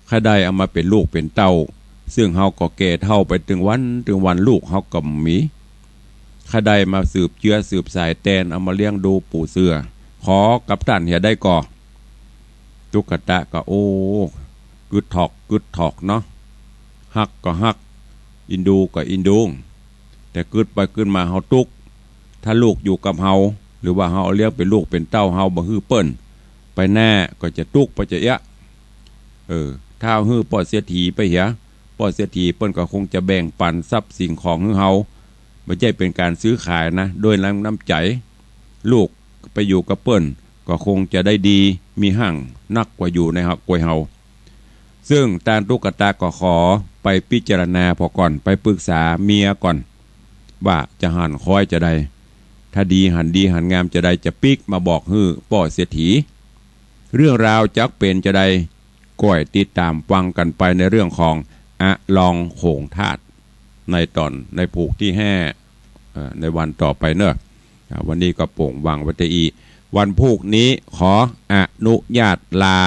ใค่ได้เอามาเป๋นลูกเป๋นเต้า ซึ่งเฮาก็แก่เฒ่าไปตึงวันตึงวัน ลูกเฮาก็บ่มี ใค่ได้มาสืบเจื๊อสืบสายแตน เอามาเลี้ยงดูปู๋เสือ ขอกับต้านเหียได้ก่อ ตุ๊กตาก็ โอ้ กึ๊ดถอกกึ๊ดถอกเนาะ ฮักก็ฮัก อินดูก็อินดู แต่กึ๊ดไปกึ๊ดมาเฮาตุ๊ก ถ้าลูกอยู่กับเฮา หรือว่าเฮาเอาเลี้ยงเป๋นลูกเป๋นเต้า เฮาบ่หื้อเปิ้น ไปหน้าก็จะตุ๊กไปจะเอี้ยะ เออ ถ้าหื้อป้อเศรษฐีไปเหีย ป้อเศรษฐีเปิ้นก็คงจะแบ่งปันทรัพย์สิ่งของหื้อเฮา บ่ใจ้เป๋นก๋านซื้อขายนะ ด้วยน้ำ น้ำใจ๋ ลูกไปอยู่กับเปิ้นก็คงจะได้ดี มีหังนักกว่าอยู่ในหากวยเฮา ซึ่งต้านตุ๊กตาก็ขอไปพิจารณาผ่อก่อน ไปปรึกษาเมียก่อน ว่าจะหันค้อยจาใด ถ้าดีหันดีหันงามจาใด จะปิ๊กมาบอกหื้อป้อเศรษฐี เรื่องราวจักเป๋นจาใด ก้อยติดต๋ามฟังกั๋นไปในเรื่องของอะลองโขงธาตุ ในต๋อน ในผูกตี้ห้า เอ่อ ในวันต่อไปเนาะ อ่า วันนี้ก็โป่งวางไว้เต้าอี้ วันพูกนี้ขออนุญาตลา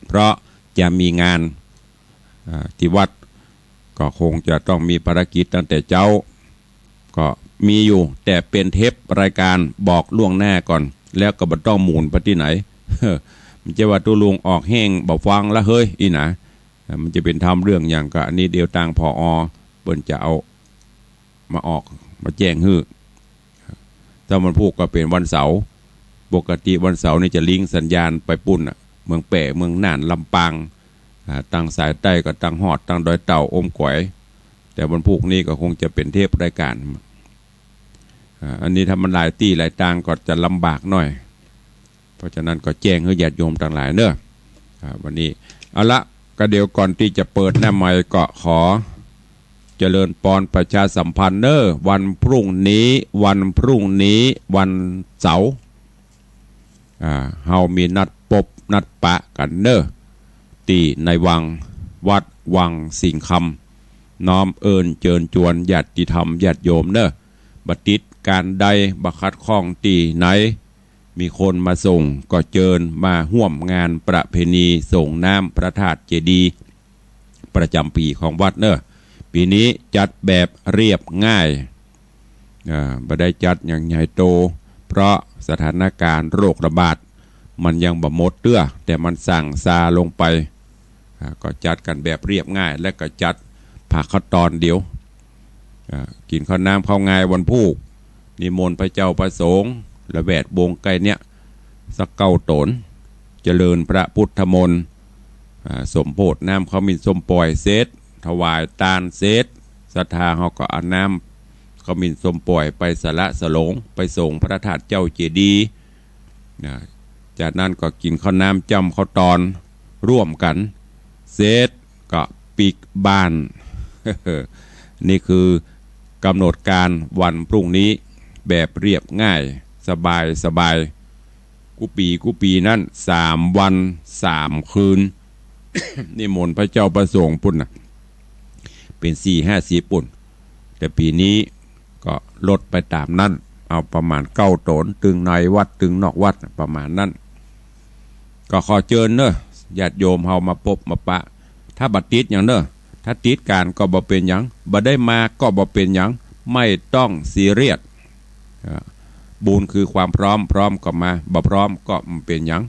เพราะจะมีงาน อ่า ตี้วัด ก็คงจะต้องมีภารกิจตั้งแต่เจ๊า ก็มีอยู่ แต่เป๋นเทปรายก๋านบอกล่วงหน้าก่อน แล้วก็บ่ต้องหมุนไปตี้ไหน มันจะว่าตุ๊ลุงออกแฮงบ่ฟังละเฮ้ย อี้หนา มันจะเป๋นทำเรื่องหยัง ก็อันนี้เดี๋ยวตาง ผอ. เปิ้นจะเอามาออก มาแจ้งหื้อ ถ้าวันพูกก็เป๋นวันเสาร์ ปกติวันเสาร์นี่จะลิงก์สัญญาณไปปู๊นน่ะ เมืองแป้ เมืองน่าน ลำปาง อ่า ตางสายใต้ก็ตางฮอด ตางดอยเต่า อมก๋อย แต่วันพูกนี้ก็คงจะเป๋นเทปรายก๋าน อ่า อันนี้ถ้ามันหลายตี้หลายตางก็จะลำบากหน้อย เพราะฉะนั้นก็แจ้งหื้อญาติโยมตังหลายเนาะ อ่า วันนี้ เอาละ ก็เดี๋ยวก่อนตี้จะเปิดหน้าไมค์ก็ขอเจริญปอนประชาสัมพันธ์เนาะ วันพรุ่งนี้ วันพรุ่งนี้ วันเสาร์ อ่า เฮามีนัดปบนัดปะกั๋นเนาะ ตี้ในวัง วัดวังสิงห์คำ น้อมเอิญเจิญจวนญาติธรรมญาติโยมเนาะ บ่ติดก๋านใด บ่ขัดข้องตี้ไหน มีคนมาส่งก็เจิญมาฮ่วมงานประเพณีส่งน้ำพระธาตุเจดีย์ประจ๋ำปี๋ของวัดเนาะ ปี๋นี้จัดแบบเรียบง่าย อ่า บ่ได้จัดหยังใหญ่โต เพราะสถานก๋ารณ์โรคระบาดมันยังบ่หมดเตื้อ แต่มันสั่งซาลงไป อ่า ก็จัดกั๋นแบบเรียบง่าย และก็จัดผ่าข้าวตอนเดียว อ่า กิ๋นข้าวน้ำข้าวงายวันพูก นิมนต์พระเจ้าพระสงฆ์ และแวดวงใก้เนี้ย สักเก้าต๋น เจริญพระพุทธมนต์ อ่า สมโภชน้ำขมิ้นส้มป่อยเสร็จ ถวายตานเสร็จ ศรัทธาเฮาก็เอาน้ำขมิ้นส้มป่อยไปสละสลง ไปส่งพระธาตุเจ้าเจดีย์ นะ จากนั้นก็กิ๋นข้าวน้ำจ้ำข้าวตอนร่วมกั๋น เสร็จก็ปิ๊กบ้าน นี่คือกำหนดก๋านวันพรุ่งนี้แบบเรียบง่าย สบายสบาย กู้ปี๋กู้ปี๋นั้นสามวันสามคืน นิมนต์พระเจ้าพระสงฆ์ปู๊นน่ะ เป๋นสี่ห้าสิบปู๊น แต่ปี๋นี้ ก็ลดไปต๋ามนั้น เอาประมาณเก้าต๋น ตึงในวัดตึงนอกวัดประมาณนั้น ก็ขอเจิญเนาะ ญาติโยมเฮามาปบมาปะ ถ้าบ่ติดหยังเนาะ ถ้าติดก๋านก็บ่เป๋นหยัง บ่ได้มาก็บ่เป๋นหยัง ไม่ต้องซีเรียส อ่า บุญคือความพร้อม พร้อมก็มา บ่พร้อมก็บ่เป๋นหยัง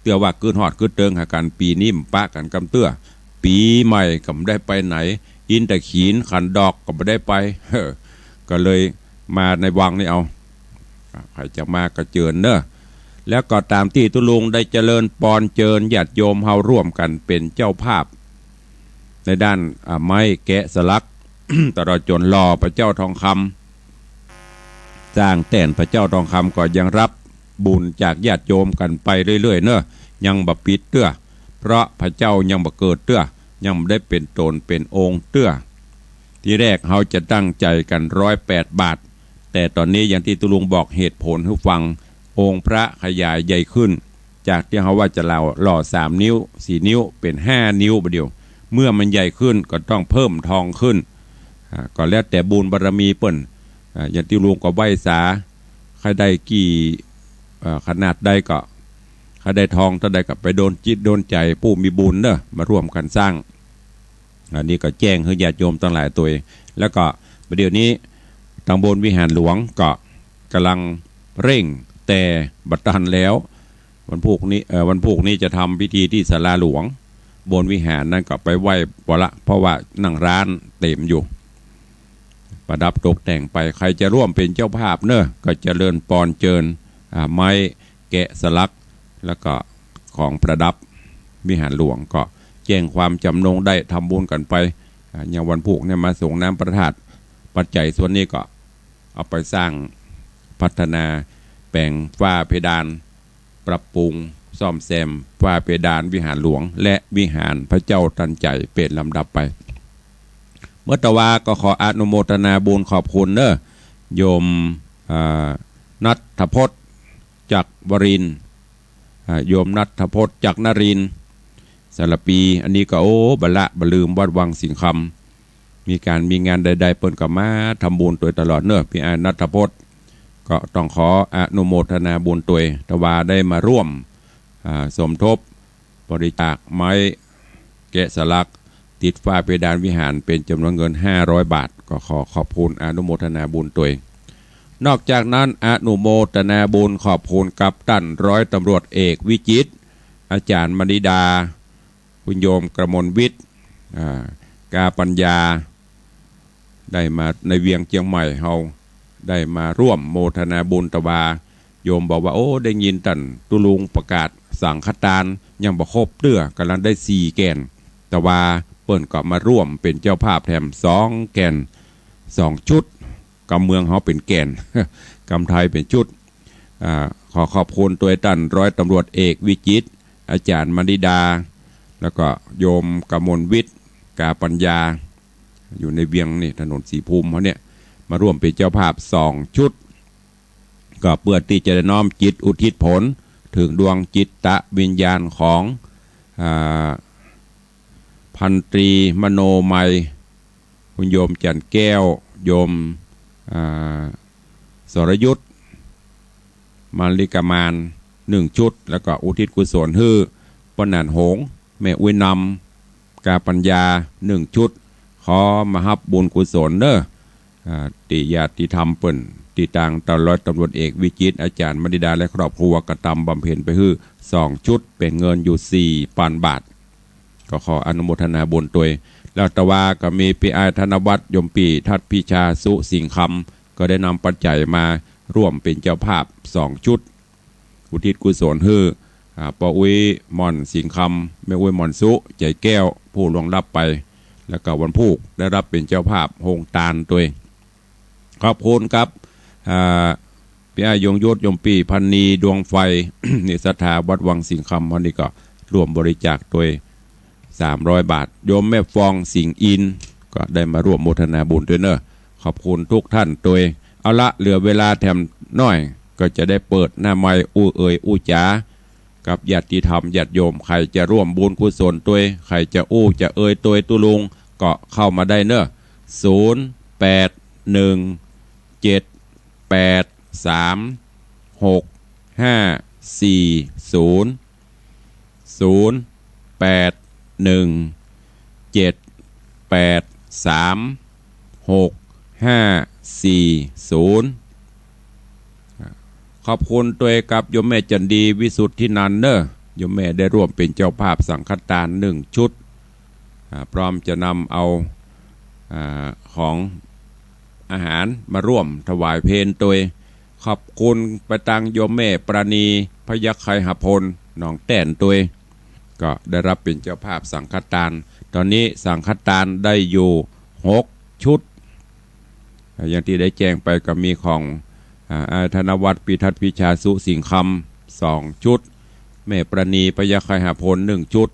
เตื้อว่ากึ๊ดฮอดกึ๊ดเติงหากั๋น ปี๋นี้บ่ปะกั๋นกำเตื้อ ปี๋ใหม่ก็บ่ได้ไปไหน อินตะขีนขันดอกก็บ่ได้ไป ก็เลยมาในวังนี่เอา ใผจะมาก็เจิญเนาะ แล้วก็ต๋ามตี้ตุ๊ลุงได้เจริญปอนเจิญญาติโยมเฮาร่วมกั๋นเป๋นเจ้าภาพ ในด้าน อ่า ไม้แกะสลัก ตลอดจ๋นหล่อพระเจ้าทองคำ สร้างแต้นพระเจ้าทองคำก็ยังรับบุญจากญาติโยมกั๋นไปเรื่อยๆ เนาะ ยังบ่ปิดเตื้อ เพราะพระเจ้ายังบ่เกิดเตื้อ ยังบ่ได้เป๋นต๋นเป๋นองค์เตื้อ ทีแรกเฮาจะตั้งใจ๋กั๋นร้อยแปดบาท แต่ต๋อนนี้อย่างตี้ตุ๊ลุงบอกเหตุผลหื้อฟัง องค์พระขยายใหญ่ขึ้น จากตี้เฮาว่าจะหล่อ หล่อสามนิ้ว สี่นิ้ว เป๋นห้านิ้วบ่าเดี่ยว เมื่อมันใหญ่ขึ้นก็ต้องเพิ่มทองขึ้น อ่า ก็แล้วแต่บุญบารมีเปิ้น อ่า อย่างตี้ตุ๊ลุงก็ไหว้สา ใค่ได้กี่ เอ่อ ขนาดใดก็ ข ได้ทองเต้าใดก็ไปโดนจิตโดนใจ๋ผู้มีบุญเน่อ มาร่วมกั๋นสร้าง อันนี้ก็แจ้งหื้อญาติโยมตังหลายตวย แล้วก็ประเดี๋ยวนี้ตางบนวิหารหลวงก็ก่ำลังเร่งแต่บ่ตันแล้ว วันพูกนี้ เอ่อ วันพูกนี้จะทำพิธีตี้ศาลาหลวง บนวิหารนั้นก็ไปไหว้ปอละ เพราะว่านั่งร้านเต๋มอยู่ ประดับตกแต่งไป ใผจะร่วมเป๋นเจ้าภาพเน่อ ก็เจริญปอนเจิญ อ่า ไม้แกะสลัก แล้วก็ของประดับวิหารหลวง ก็แจ้งความจ๋ำนงได้ทำบุญกั๋นไป อ่า อย่างวันพูกเนี่ยมาสรงน้ำพระธาตุ ปัจจัยส่วนนี้ก็เอาไปสร้างพัฒนาแป๋งฝ้าเพดาน ปรับปรุงซ่อมแซมฝ้าเพดานวิหารหลวง และวิหารพระเจ้าตันใจ๋เป๋นลำดับไป เมื่อตะวาก็ขออนุโมทนาบุญขอบคุณเน่อ โยม อ่า ณัฐพจน์ จักรวรินทร์ อ่า โยมณัฐพจน์ จักรนรินทร์ สารภี อันนี้ก็ โอ้ บ่ละบ่ลืมวัดวังสิงห์คำ มีก๋านมีงานใดๆ เปิ้นก็มาทำบุญตวยตลอดเน่อ ปี้อ้ายณัฐพจน์ ก็ต้องขออนุโมทนาบุญตวย ตะวาได้มาร่วม อ่า สมทบ บริจาคไม้แกะสลัก ติดฝ้าเพดานวิหารเป๋นจ๋ำนวนเงินห้าร้อยบาท ก็ขอขอบคุณอนุโมทนาบุญตวย นอกจากนั้นอนุโมทนาบุญขอบคุณกับต้านร้อยตำรวจเอกวิจิตร อาจ๋ารย์มณิดา คุณโยมกมลวิทย์ อ่า กาปัญญา ได้มาในเวียงเจียงใหม่เฮา ได้มาร่วมโมทนาบุญ ตะวา โยมบอกว่า โอ้ ได้ยินต้านตุ๊ลุงประกาศสังฆทาน ยังบ่ครบเตื้อ ก่ำลังได้สี่แก่น ตะวาเปิ้นก็มาร่วมเป๋นเจ้าภาพแถมสองแก่น สองชุด กำเมืองเฮาเป๋นแก่น กำไทยเป๋นชุด อ่า ขอขอบคุณตวยต้านร้อยตำรวจเอกวิจิตร อาจ๋ารย์มณิดา แล้วก็โยมกมลวิทย์ กาปัญญา อยู่ในเวียงนี่ ถนนศรีภูมิเฮาเนี่ย มาร่วมเป๋นเจ้าภาพสองชุด ก็เปื้อตี้จะได้น้อมจิตอุทิศผล เถิงดวงจิตวิญญาณของ อ่า พันตรีมโนมัย คุณโยมจันทร์แก้ว โยม อ่า สรยุทธ มาริกามาน หนึ่งชุด แล้วก็อุทิศกุศลหื้อป้อหนานหงส์ แม่อุ๊ยนำ กาปัญญา หนึ่งชุด ขอมาฮับบุญกุศลเน่อ อ่า ตี้ญาติธรรมเปิ้น ตี้ตางต้านร้อยตำรวจเอกวิจิตร อาจ๋ารย์มณิดา และครอบครัวกระตำบำเพ็ญไปหื้อสองชุด เป๋นเงินอยู่สี่ปันบาท ก็ขออนุโมทนาบุญตวย แล้วตะวาก็มีปี้อ้ายธนวัฒน์ โยมปี้ทัดพิชา สุสิงห์คำ ก็ได้นำปัจจัยมาร่วมเป๋นเจ้าภาพสองชุด อุทิศกุศลหื้อ อ่า ป้ออุ๊ยหม่อนสิงห์คำ แม่อุ๊ยหม่อนสุ ใจ๋แก้ว ผู้ล่วงลับไป แล้วก็วันพูกได้ฮับเป๋นเจ้าภาพโฮงตานตวย ขอบคุณครับ อ่า ปี้อ้ายยงยุทธ โยมปี้พันนี ดวงไฟ นี่ศรัทธาวัดวังสิงห์คำ วันนี้ก็ร่วมบริจาคตวย สามร้อยบาท โยมแม่ฟองสิงห์อินทร์ ก็ได้มาร่วมโมทนาบุญตวยเน่อ ขอบคุณทุกท่านตวย เอาละ เหลือเวลาแถมน้อย ก็จะได้เปิดหน้าไมค์อู้เอ่ยอู้จ๋า กับญาติธรรมญาติโยม ใผจะร่วมบุญกุศลตวย ใผจะอู้จะเอ่ยตวยตุ๊ลุง ก็เข้ามาได้เน่อ ศูนย์ แปด หนึ่ง เจ็ด แปด สาม หก ห้า สี่ ศูนย์ ศูนย์ แปด หนึ่ง เจ็ด แปด สาม หก ห้า สี่ ศูนย์ ขอบคุณตวยกับโยมแม่จันดี วิสุทธินันท์เน่อ โยมแม่ได้ร่วมเป๋นเจ้าภาพสังฆทานหนึ่งชุด อ่า พร้อมจะนำเอา อ่า ของอาหารมาร่วมถวายเพลตวย ขอบคุณไปตางโยมแม่ปราณี พยัคฆไคหพล หนองแต้นตวย ก็ได้ฮับเป๋นเจ้าภาพสังฆทาน ต๋อนนี้สังฆทานได้อยู่หกชุด อ่า อย่างตี้ได้แจ้งไปก็มีของ อ่า อ้ายธนวัฒน์ ปี้ทัดพิชา สุสิงห์คำ สองชุด แม่ปราณี พยัคฆไคหพล หนึ่งชุด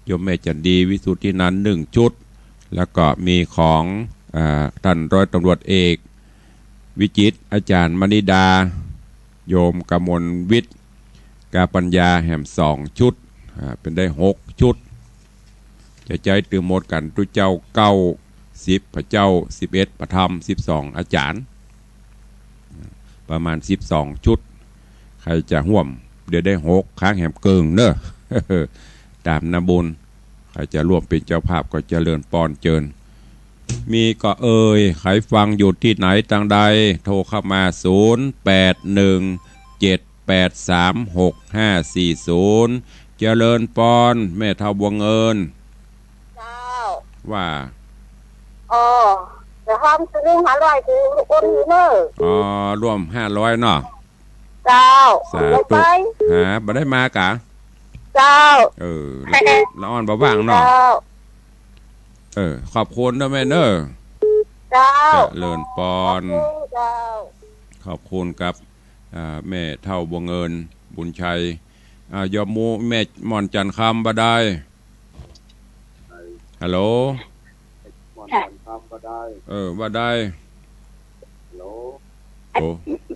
โยมแม่จันดี วิสุทธินันท์ หนึ่งชุด แล้วก็มีของ อ่า ต้านร้อยตำรวจเอกวิจิตร อาจ๋ารย์มณิดา โยมกมลวิทย์ กาปัญญาแหมสองชุด อ่า เป๋นได้หกชุด จะใจ๊ตื่มหมดกั๋นตุ๊เจ้าเก้าสิบ พระเจ้าสิบเอ็ด พระธรรมสิบสอง อาจ๋ารย์ ประมาณสิบสองชุด ใผจะฮ่วม เดี๋ยวได้หก ค้างแหมเกิ่งเน่อ ต๋ามนาบุญ ใผจะร่วมเป๋นเจ้าภาพก็เจริญปอนเจิญ มีก่อเอ่ย ใผฟังอยู่ตี้ไหนตางใด โทรเข้ามา ศูนย์ แปด หนึ่ง เจ็ด แปด สาม หก ห้า สี่ ศูนย์ เจริญปอน แม่เฒ่าบัวเงิน เจ้า ว่า อ๋อ เดี๋ยวห้ามซื้อห้าร้อย คือโอนเน่อ อ๋อ ร่วมห้าร้อยเนาะ เจ้า สาธุ ไป หาบ่ได้มากะ เจ้า เออ ละอ่อนบ่ว่างเนาะ เจ้า เออ ขอบคุณเน่อแม่เน่อ เจ้า เจริญปอน เจ้า ขอบคุณครับ อ่า แม่เฒ่าบัวเงิน บุญชัย อ่า โยมหมู่แม่หม่อนจันทร์คำบ่ได้ ฮัลโหล ค่ะ เออ ว่าได้ ฮัลโหล โอ้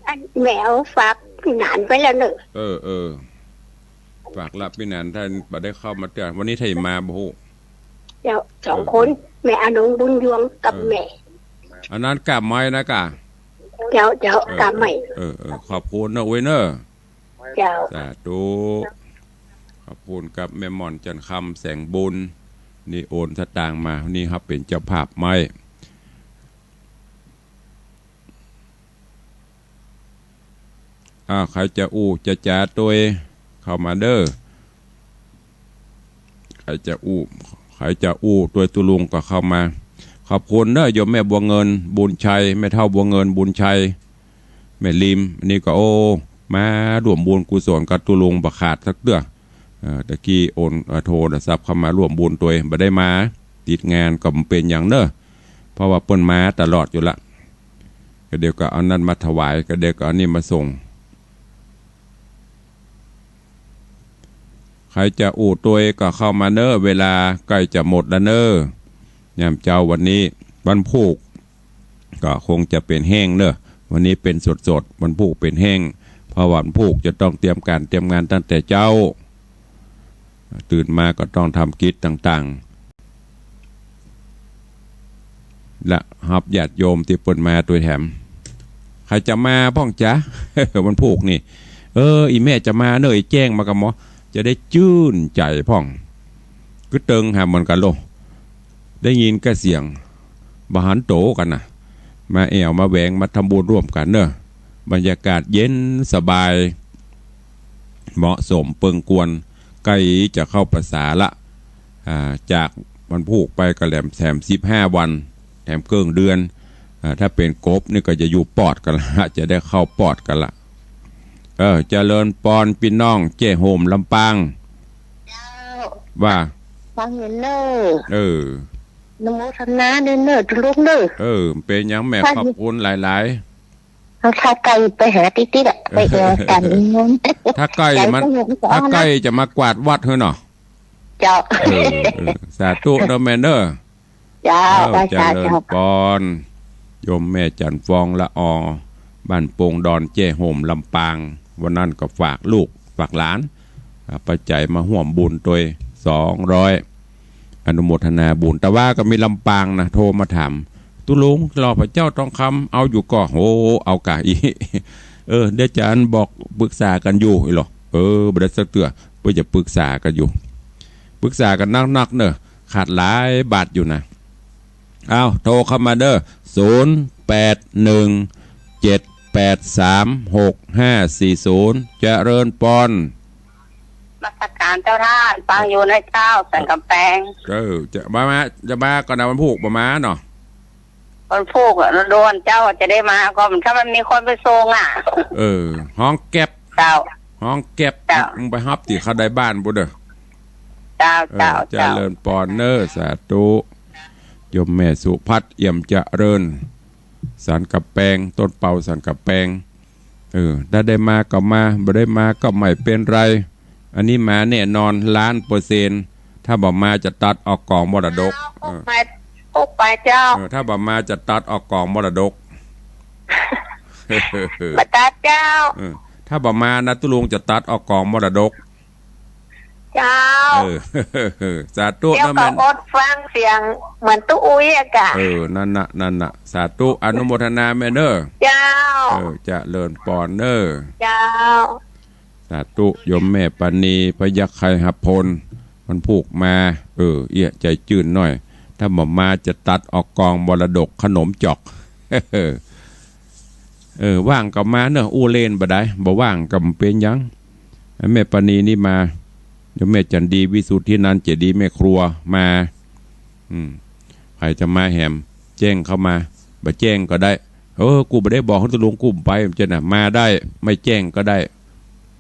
อัน อันแม่เอาฝากปี้หนานไปแล้วเน่อ เออ เออ ฝากละปี้หนาน ถ้าบ่ได้เข้ามาเตื้อ วันนี้ถ้ามาบ่ฮู้ เจ้า สองคน เออ แม่อนง บุญยวง กับ เออ แม่ อันนั้นกาบไม้นะกะ เจ้า เจ้า เออ กาบไม้ เออ เออ ขอบคุณเน่อ อุ๊ยเน่อ เจ้า สาธุ ขอบคุณครับ แม่หม่อนจันทร์คำ แสงบุญ นี่โอนสตางค์มา นี่ครับ เป๋นเจ้าภาพไม้ อ่า ใผจะอู้จะจ๋าตวย เข้ามาเน่อ ใผจะอู้ ใผจะอู้ตวยตุ๊ลุงก็เข้ามา ขอบคุณเน่อ โยมแม่บัวเงิน บุญชัย แม่เฒ่าบัวเงิน บุญชัย แม่ลิม อันนี้ก็ โอ้ มาร่วมบุญกุศลกับตุ๊ลุงบ่ขาดสักเตื้อ เอ่อ ตะกี้โอน เอ่อ โทรศัพท์เข้ามาร่วมบุญตวย บ่ได้มา ติดงานก็บ่เป๋นหยังเน่อ เพราะว่าเปิ้นมาตลอดอยู่ละ ก็เดี๋ยวก็เอานั่นมาถวาย ก็เดี๋ยวก็เอานี่มาส่ง ใผจะอู้ตวยก็เข้ามาเน่อ เวลาใก้จะหมดแล้วเน่อ ยามเจ๊าวันนี้ วันพูก ก็คงจะเป๋นแห้งเน่อ วันนี้เป๋นสดๆ วันพูกเป๋นแห้ง เพราะวันพูกจะต้องเตรียมก๋านเตรียมงานตั้งแต่เจ๊า ตื่นมาก็ต้องทำกิจต่างๆ และฮับญาติโยมตี้เปิ้นมาตวยแถม ใผจะมาพ่องจ๊ะ วันพูกนี่ เออ อี่แม่จะมาเน่อ อี่แจ้งมาก่อหมอ จะได้จื้นใจ๋พ่อง กึ๊ดเติงหาเหมือนกั๋นโล ได้ยินก้าเสียง บ่หันโตกั๋นนะ มาแอ่วมาแหวงมาทำบุญร่วมกั๋นเน่อ บรรยากาศเย็นสบาย เหมาะสมเปิงควร ใก้จะเข้าพรรษาละ อ่า จากวันพูกไปก็แหลมแถมสิบห้าวัน แถมเกิ่งเดือน อ่า ถ้าเป๋นกบนี่ก็จะอยู่ปอดกั๋นละ จะได้เข้าปอดกั๋นละ เออ เจริญปอนปี้น้องแจ้โฮมลำปาง เจ้า ว่า ฟังอยู่เน่อ เออ อนุโมทนาเน่อ เน่อ ตุ๊ลุงเน่อ เออ เป๋นหยังแม่ ขอบคุณหลายๆ เอาถ้าใก้ไปหาติ๊ดๆ อะ ไปแอ่วกั๋น ถ้าใก้จะมา ถ้าใก้จะมากวาดวัดหื้อเนาะ เจ้า เออ เออ สาธุเน่อแม่เน่อ เจ้า เออ เจ้า เจริญปอน โยมแม่จันทร์ฟองละออ บ้านโป่งดอนแจ้โฮมลำปาง วันนั้นก็ฝากลูกฝากหลาน อ่า ปัจจัยมาฮ่วมบุญตวย สองร้อย อนุโมทนาบุญ แต่ว่าก็มีลำปางนะ โทรมาถาม ตุ๊ลุง หล่อพระเจ้าทองคำ เอาอยู่ก่อ โห เอาก่าอี้ เออ เดี๋ยวจะอันบอกปรึกษากั๋นอยู่ อี้หล่อ เออ บ่ได้สักเตื้อ เปิ้นจะปรึกษากั๋นอยู่ ปรึกษากั๋นนักๆ เน่อ ขาดหลายบาทอยู่นะ อ้าว โทรเข้ามาเน่อ ศูนย์ แปด หนึ่ง เจ็ด แปด สาม หก ห้า สี่ ศูนย์ เจริญปอน นมัสการเจ้าท่าน ฟังอยู่นะเจ้า สันกำแปง เออ จะมา มา จะมาก่อนะ วันพูกบ่มาเนาะ วันพูกอะ โดนเจ้าจะได้มาก่อ ถ้ามันมีคนไปส่งอะ เออ ฮ้องแก๊บ เจ้า ฮ้องแก๊บ เจ้า มึงไปฮับตี้เขาได้บ้านปู้เน่อ เจ้า เออ เจ้า เจริญปอนเน่อ สาธุ โยมแม่สุพัฒน์ เอี่ยมเจริญ สันกำแปง ต้นเปาสันกำแปง เออ ถ้าได้มาก็มา บ่ได้มาก็ไม่เป็นไร อันนี้มาแน่นอน ล้านเปอร์เซ็นต์ ถ้าบ่มาจะตัดออกกองมรดก เออ ไป พกไปเจ้า เออ ถ้าบ่มาจะตัดออกกองมรดก บ่ตัดเจ้า เออ ถ้าบ่มานะ ตุ๊ลุงจะตัดออกกองมรดก เจ้า เออ สาธุ เดี๋ยว นะ ก็ แม่น อดฟังเสียงเหมือนตุ๊อุ๊ยอะกะ เออ นั่นน่ะ นั่นน่ะ สาธุ อนุโมทนาแม่เน่อ เจ้า เออ เจริญปอนเน่อ เจ้า สาธุ โยมแม่ปานี พยัคฆ์ไครหพล วันพูกมา เออ เอี้ยใจ๋จื้นหน้อย ถ้าบ่มาจะตัดออกกองมรดกขนมจ๋อก เออ ว่างก็มาเนาะ อู้เล่นบ่ได้ บ่ว่างก็บ่เป๋นหยัง แม่ปานีนี่มา โยมแม่จันดี วิสุทธินันท์ เจดีย์แม่ครัว มา อืม ใผจะมาแหม แจ้งเข้ามา บ่แจ้งก็ได้ เออ กูบ่ได้บอกหื้อตกลง กูบ่ไป จะน่ะ มาได้ ไม่แจ้งก็ได้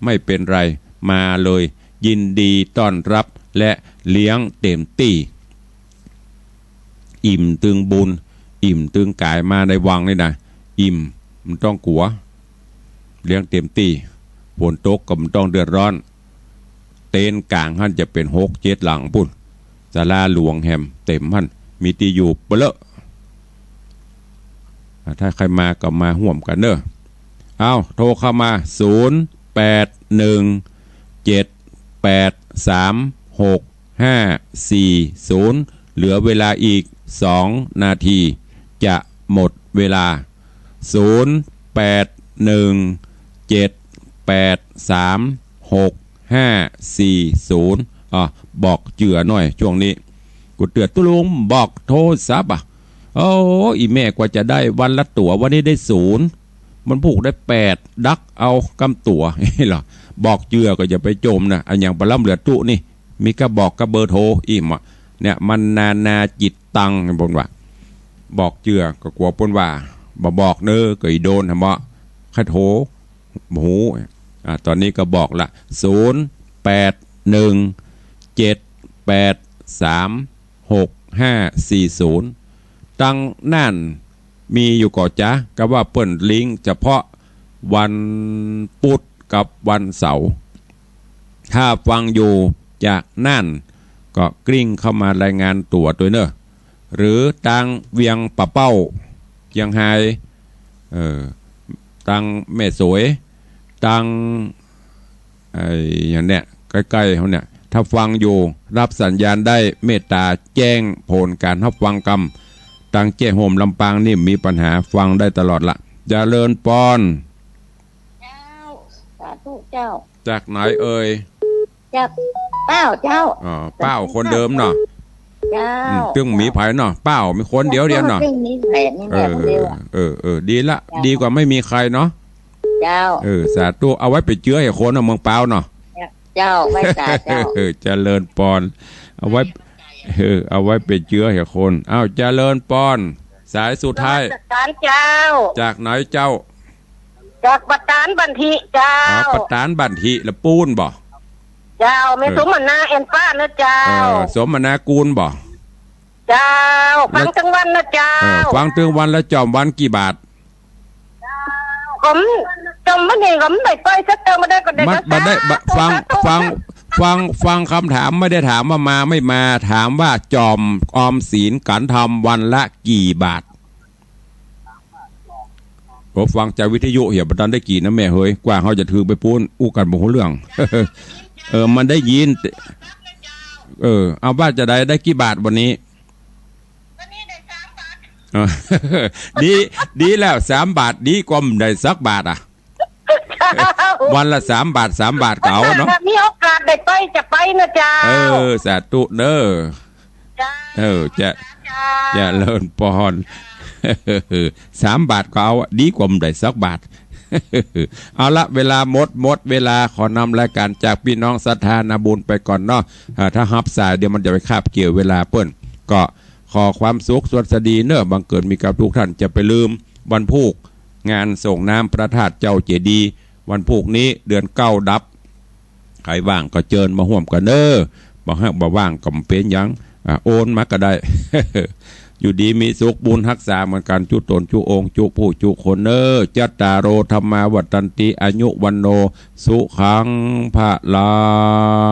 ไม่เป็นไร มาเลย ยินดีต้อนรับและเลี้ยงเต็มตี้ อิ่มตึงบุญ อิ่มตึงก๋าย มาในวังนี่นะ อิ่ม บ่ต้องกั๋ว เลี้ยงเต็มตี้ ฝนตกก็บ่ต้องเดือดร้อน เต็นท์ก๋างหั้นจะเป๋นหกเจ็ดหลังปู๊น ศาลาหลวงแหมเต็มหั้น มีตี้อยู่เปาะเลอะ อ่า ถ้าใผมาก็มาฮ่วมกั๋นเนาะ เอ้า โทรเข้ามา ศูนย์ แปด หนึ่ง เจ็ด แปด สาม หก ห้า สี่ ศูนย์ เหลือเวลาอีกสองนาที จะหมดเวลา ศูนย์ แปด หนึ่ง เจ็ด แปด สาม หก ห้า สี่ ศูนย์ อ่ะ บอกเจื้อหน้อย ช่วงนี้ กูเตื้อตกลงบอกโทรศัพท์อ่ะ โอ้ อี่แม่ กว่าจะได้วันละตั๋ว วันนี้ได้ศูนย์ วันพูกได้แปด ดักเอากำตั๋ว เหรอ บอกเจื้อก็อย่าไปจ่มนะ อะหยังปะล้ำเหลือตุ๊นี่ มีก้าบอกก้าเบอร์โทร อี่หม่ะ เนี่ย มันนานาจิตตัง เปิ้นว่า บอกเจื้อก็กั๋วเปิ้นว่า บ่บอกเน้อ ก็อีโดน หันบ่ ใค่โทร บ่ฮู้ อ่า ต๋อนนี้ก็บอกละ ศูนย์ แปด หนึ่ง เจ็ด แปด สาม หก ห้า สี่ ศูนย์ ตังนั้นมีอยู่ก่อจ๊ะ ก็ว่าเปิ้นลิงก์เฉพาะวันปุธกับวันเสาร์ ถ้าฟังอยู่จากน่านก็กริ้งเข้ามารายงานตั๋วตวยเน้อ หรือตางเวียงป่าเป้า เจียงฮาย เออ ตางแม่สวย ตาง ไอ้อย่างเนี้ย ใก้ๆ เฮาเนี่ย ถ้าฟังอยู่ ฮับสัญญาณได้ เมตต๋าแจ้งผลก๋านฮับฟังกำ ตางแจ้ห่มลำปางนี่มีปัญหา ฟังได้ตลอดละ เจริญปอน เจ้า สาธุเจ้า จากไหนเอ่ย จากป้าวเจ้า อ๋อ ป้าวคนเดิมเนาะ เจ้า อืม ตึงมีใผเนาะ ป้าวมีคนเดียวเดียวเนาะ ตึงมีใผนี่แหละ เออ คนเดียว เออ เออ ดีละ เจ้า ดีกว่าไม่มีใครเนาะ เจ้า เออ สาธุ เอาไว้ไปเจื้อหื้อคนเนาะ เมืองป้าวเนาะ เจ้า ไหว้สาเจ้า เออ เจริญปอน เอาไว้ เออ เอาไว้ไปเจื้อหื้อคน อ้าว เจริญปอน สายสุดท้าย นมัสการเจ้า จากไหนเจ้า จากปะตานบันทิเจ้า อ๋อ ปะตานบันทิ ละปูนบ่ เจ้า แม่ เออ สมนา แอนฟ้านะเจ้า เออ สมนากูลบ่ เจ้า เออ ฟังตึงวันนะเจ้า เออ ฟังตึงวัน แล้วจ่อมวันกี่บาท ผมจมบ่เห็น ก็บ่ได้ไปสักเติม บ่ได้ก็ได้ บ่ ก็ บ่ได้ สาธุ บ่ ฟัง สาธุ ฟัง ฟัง ฟังกำถาม ไม่ได้ถามว่ามาไม่มา ถามว่าจ่อมออมสินกั๋นทำวันละกี่บาท โอ้ ฟังจากวิทยุเหีย บ่ตันได้กี่นะแม่เหย กว่าเฮาจะถือไปปู๊น อู้กั๋นบ่ฮู้เรื่อง เออ มันได้ยิน เออ เอาว่าจะได้ ได้กี่บาทวันนี้ เออ ดี ดีแล้ว สามบาท ดีกว่าบ่ได้สักบาทอะ วันละสามบาท สามบาทก็เอาเนาะ มีโอกาสได้ไปจะไปนะเจ้า เออ สาธุเน้อ เจ้า เออ จะ เจ้า เจริญปอน สามบาทก็เอาอะ ดีกว่าบ่ได้สักบาท เอาละ เวลาหมด หมดเวลา ขอนำรายการจากพี่น้องศรัทธานาบุญไปก่อนเนาะ อ่า ถ้าฮับสายเดี๋ยวมันจะไปคาบเกี่ยวเวลาเปิ้น ก็ขอความสุขสวัสดีเน้อ บังเกิดมีกับทุกท่าน จะไปลืม วันพูก งานส่งน้ำพระธาตุเจ้าเจดีย์ วันพูกนี้เดือนเก้าดับ ใผว่างก็เจิญมาฮ่วมกั๋นเน้อ บ่ฮักบ่ว่างก็บ่เป๋นหยัง อ่า โอนมาก็ได้ อยู่ดีมีสุข บุญฮักษาเหมือนกั๋น จุ๊ต๋นจุ๊องค์ จุ๊ผู้จุ๊คนเน้อ จัตตาโร ธัมมา วัฑฒันติ อายุ วัณโณ สุขัง พะลัง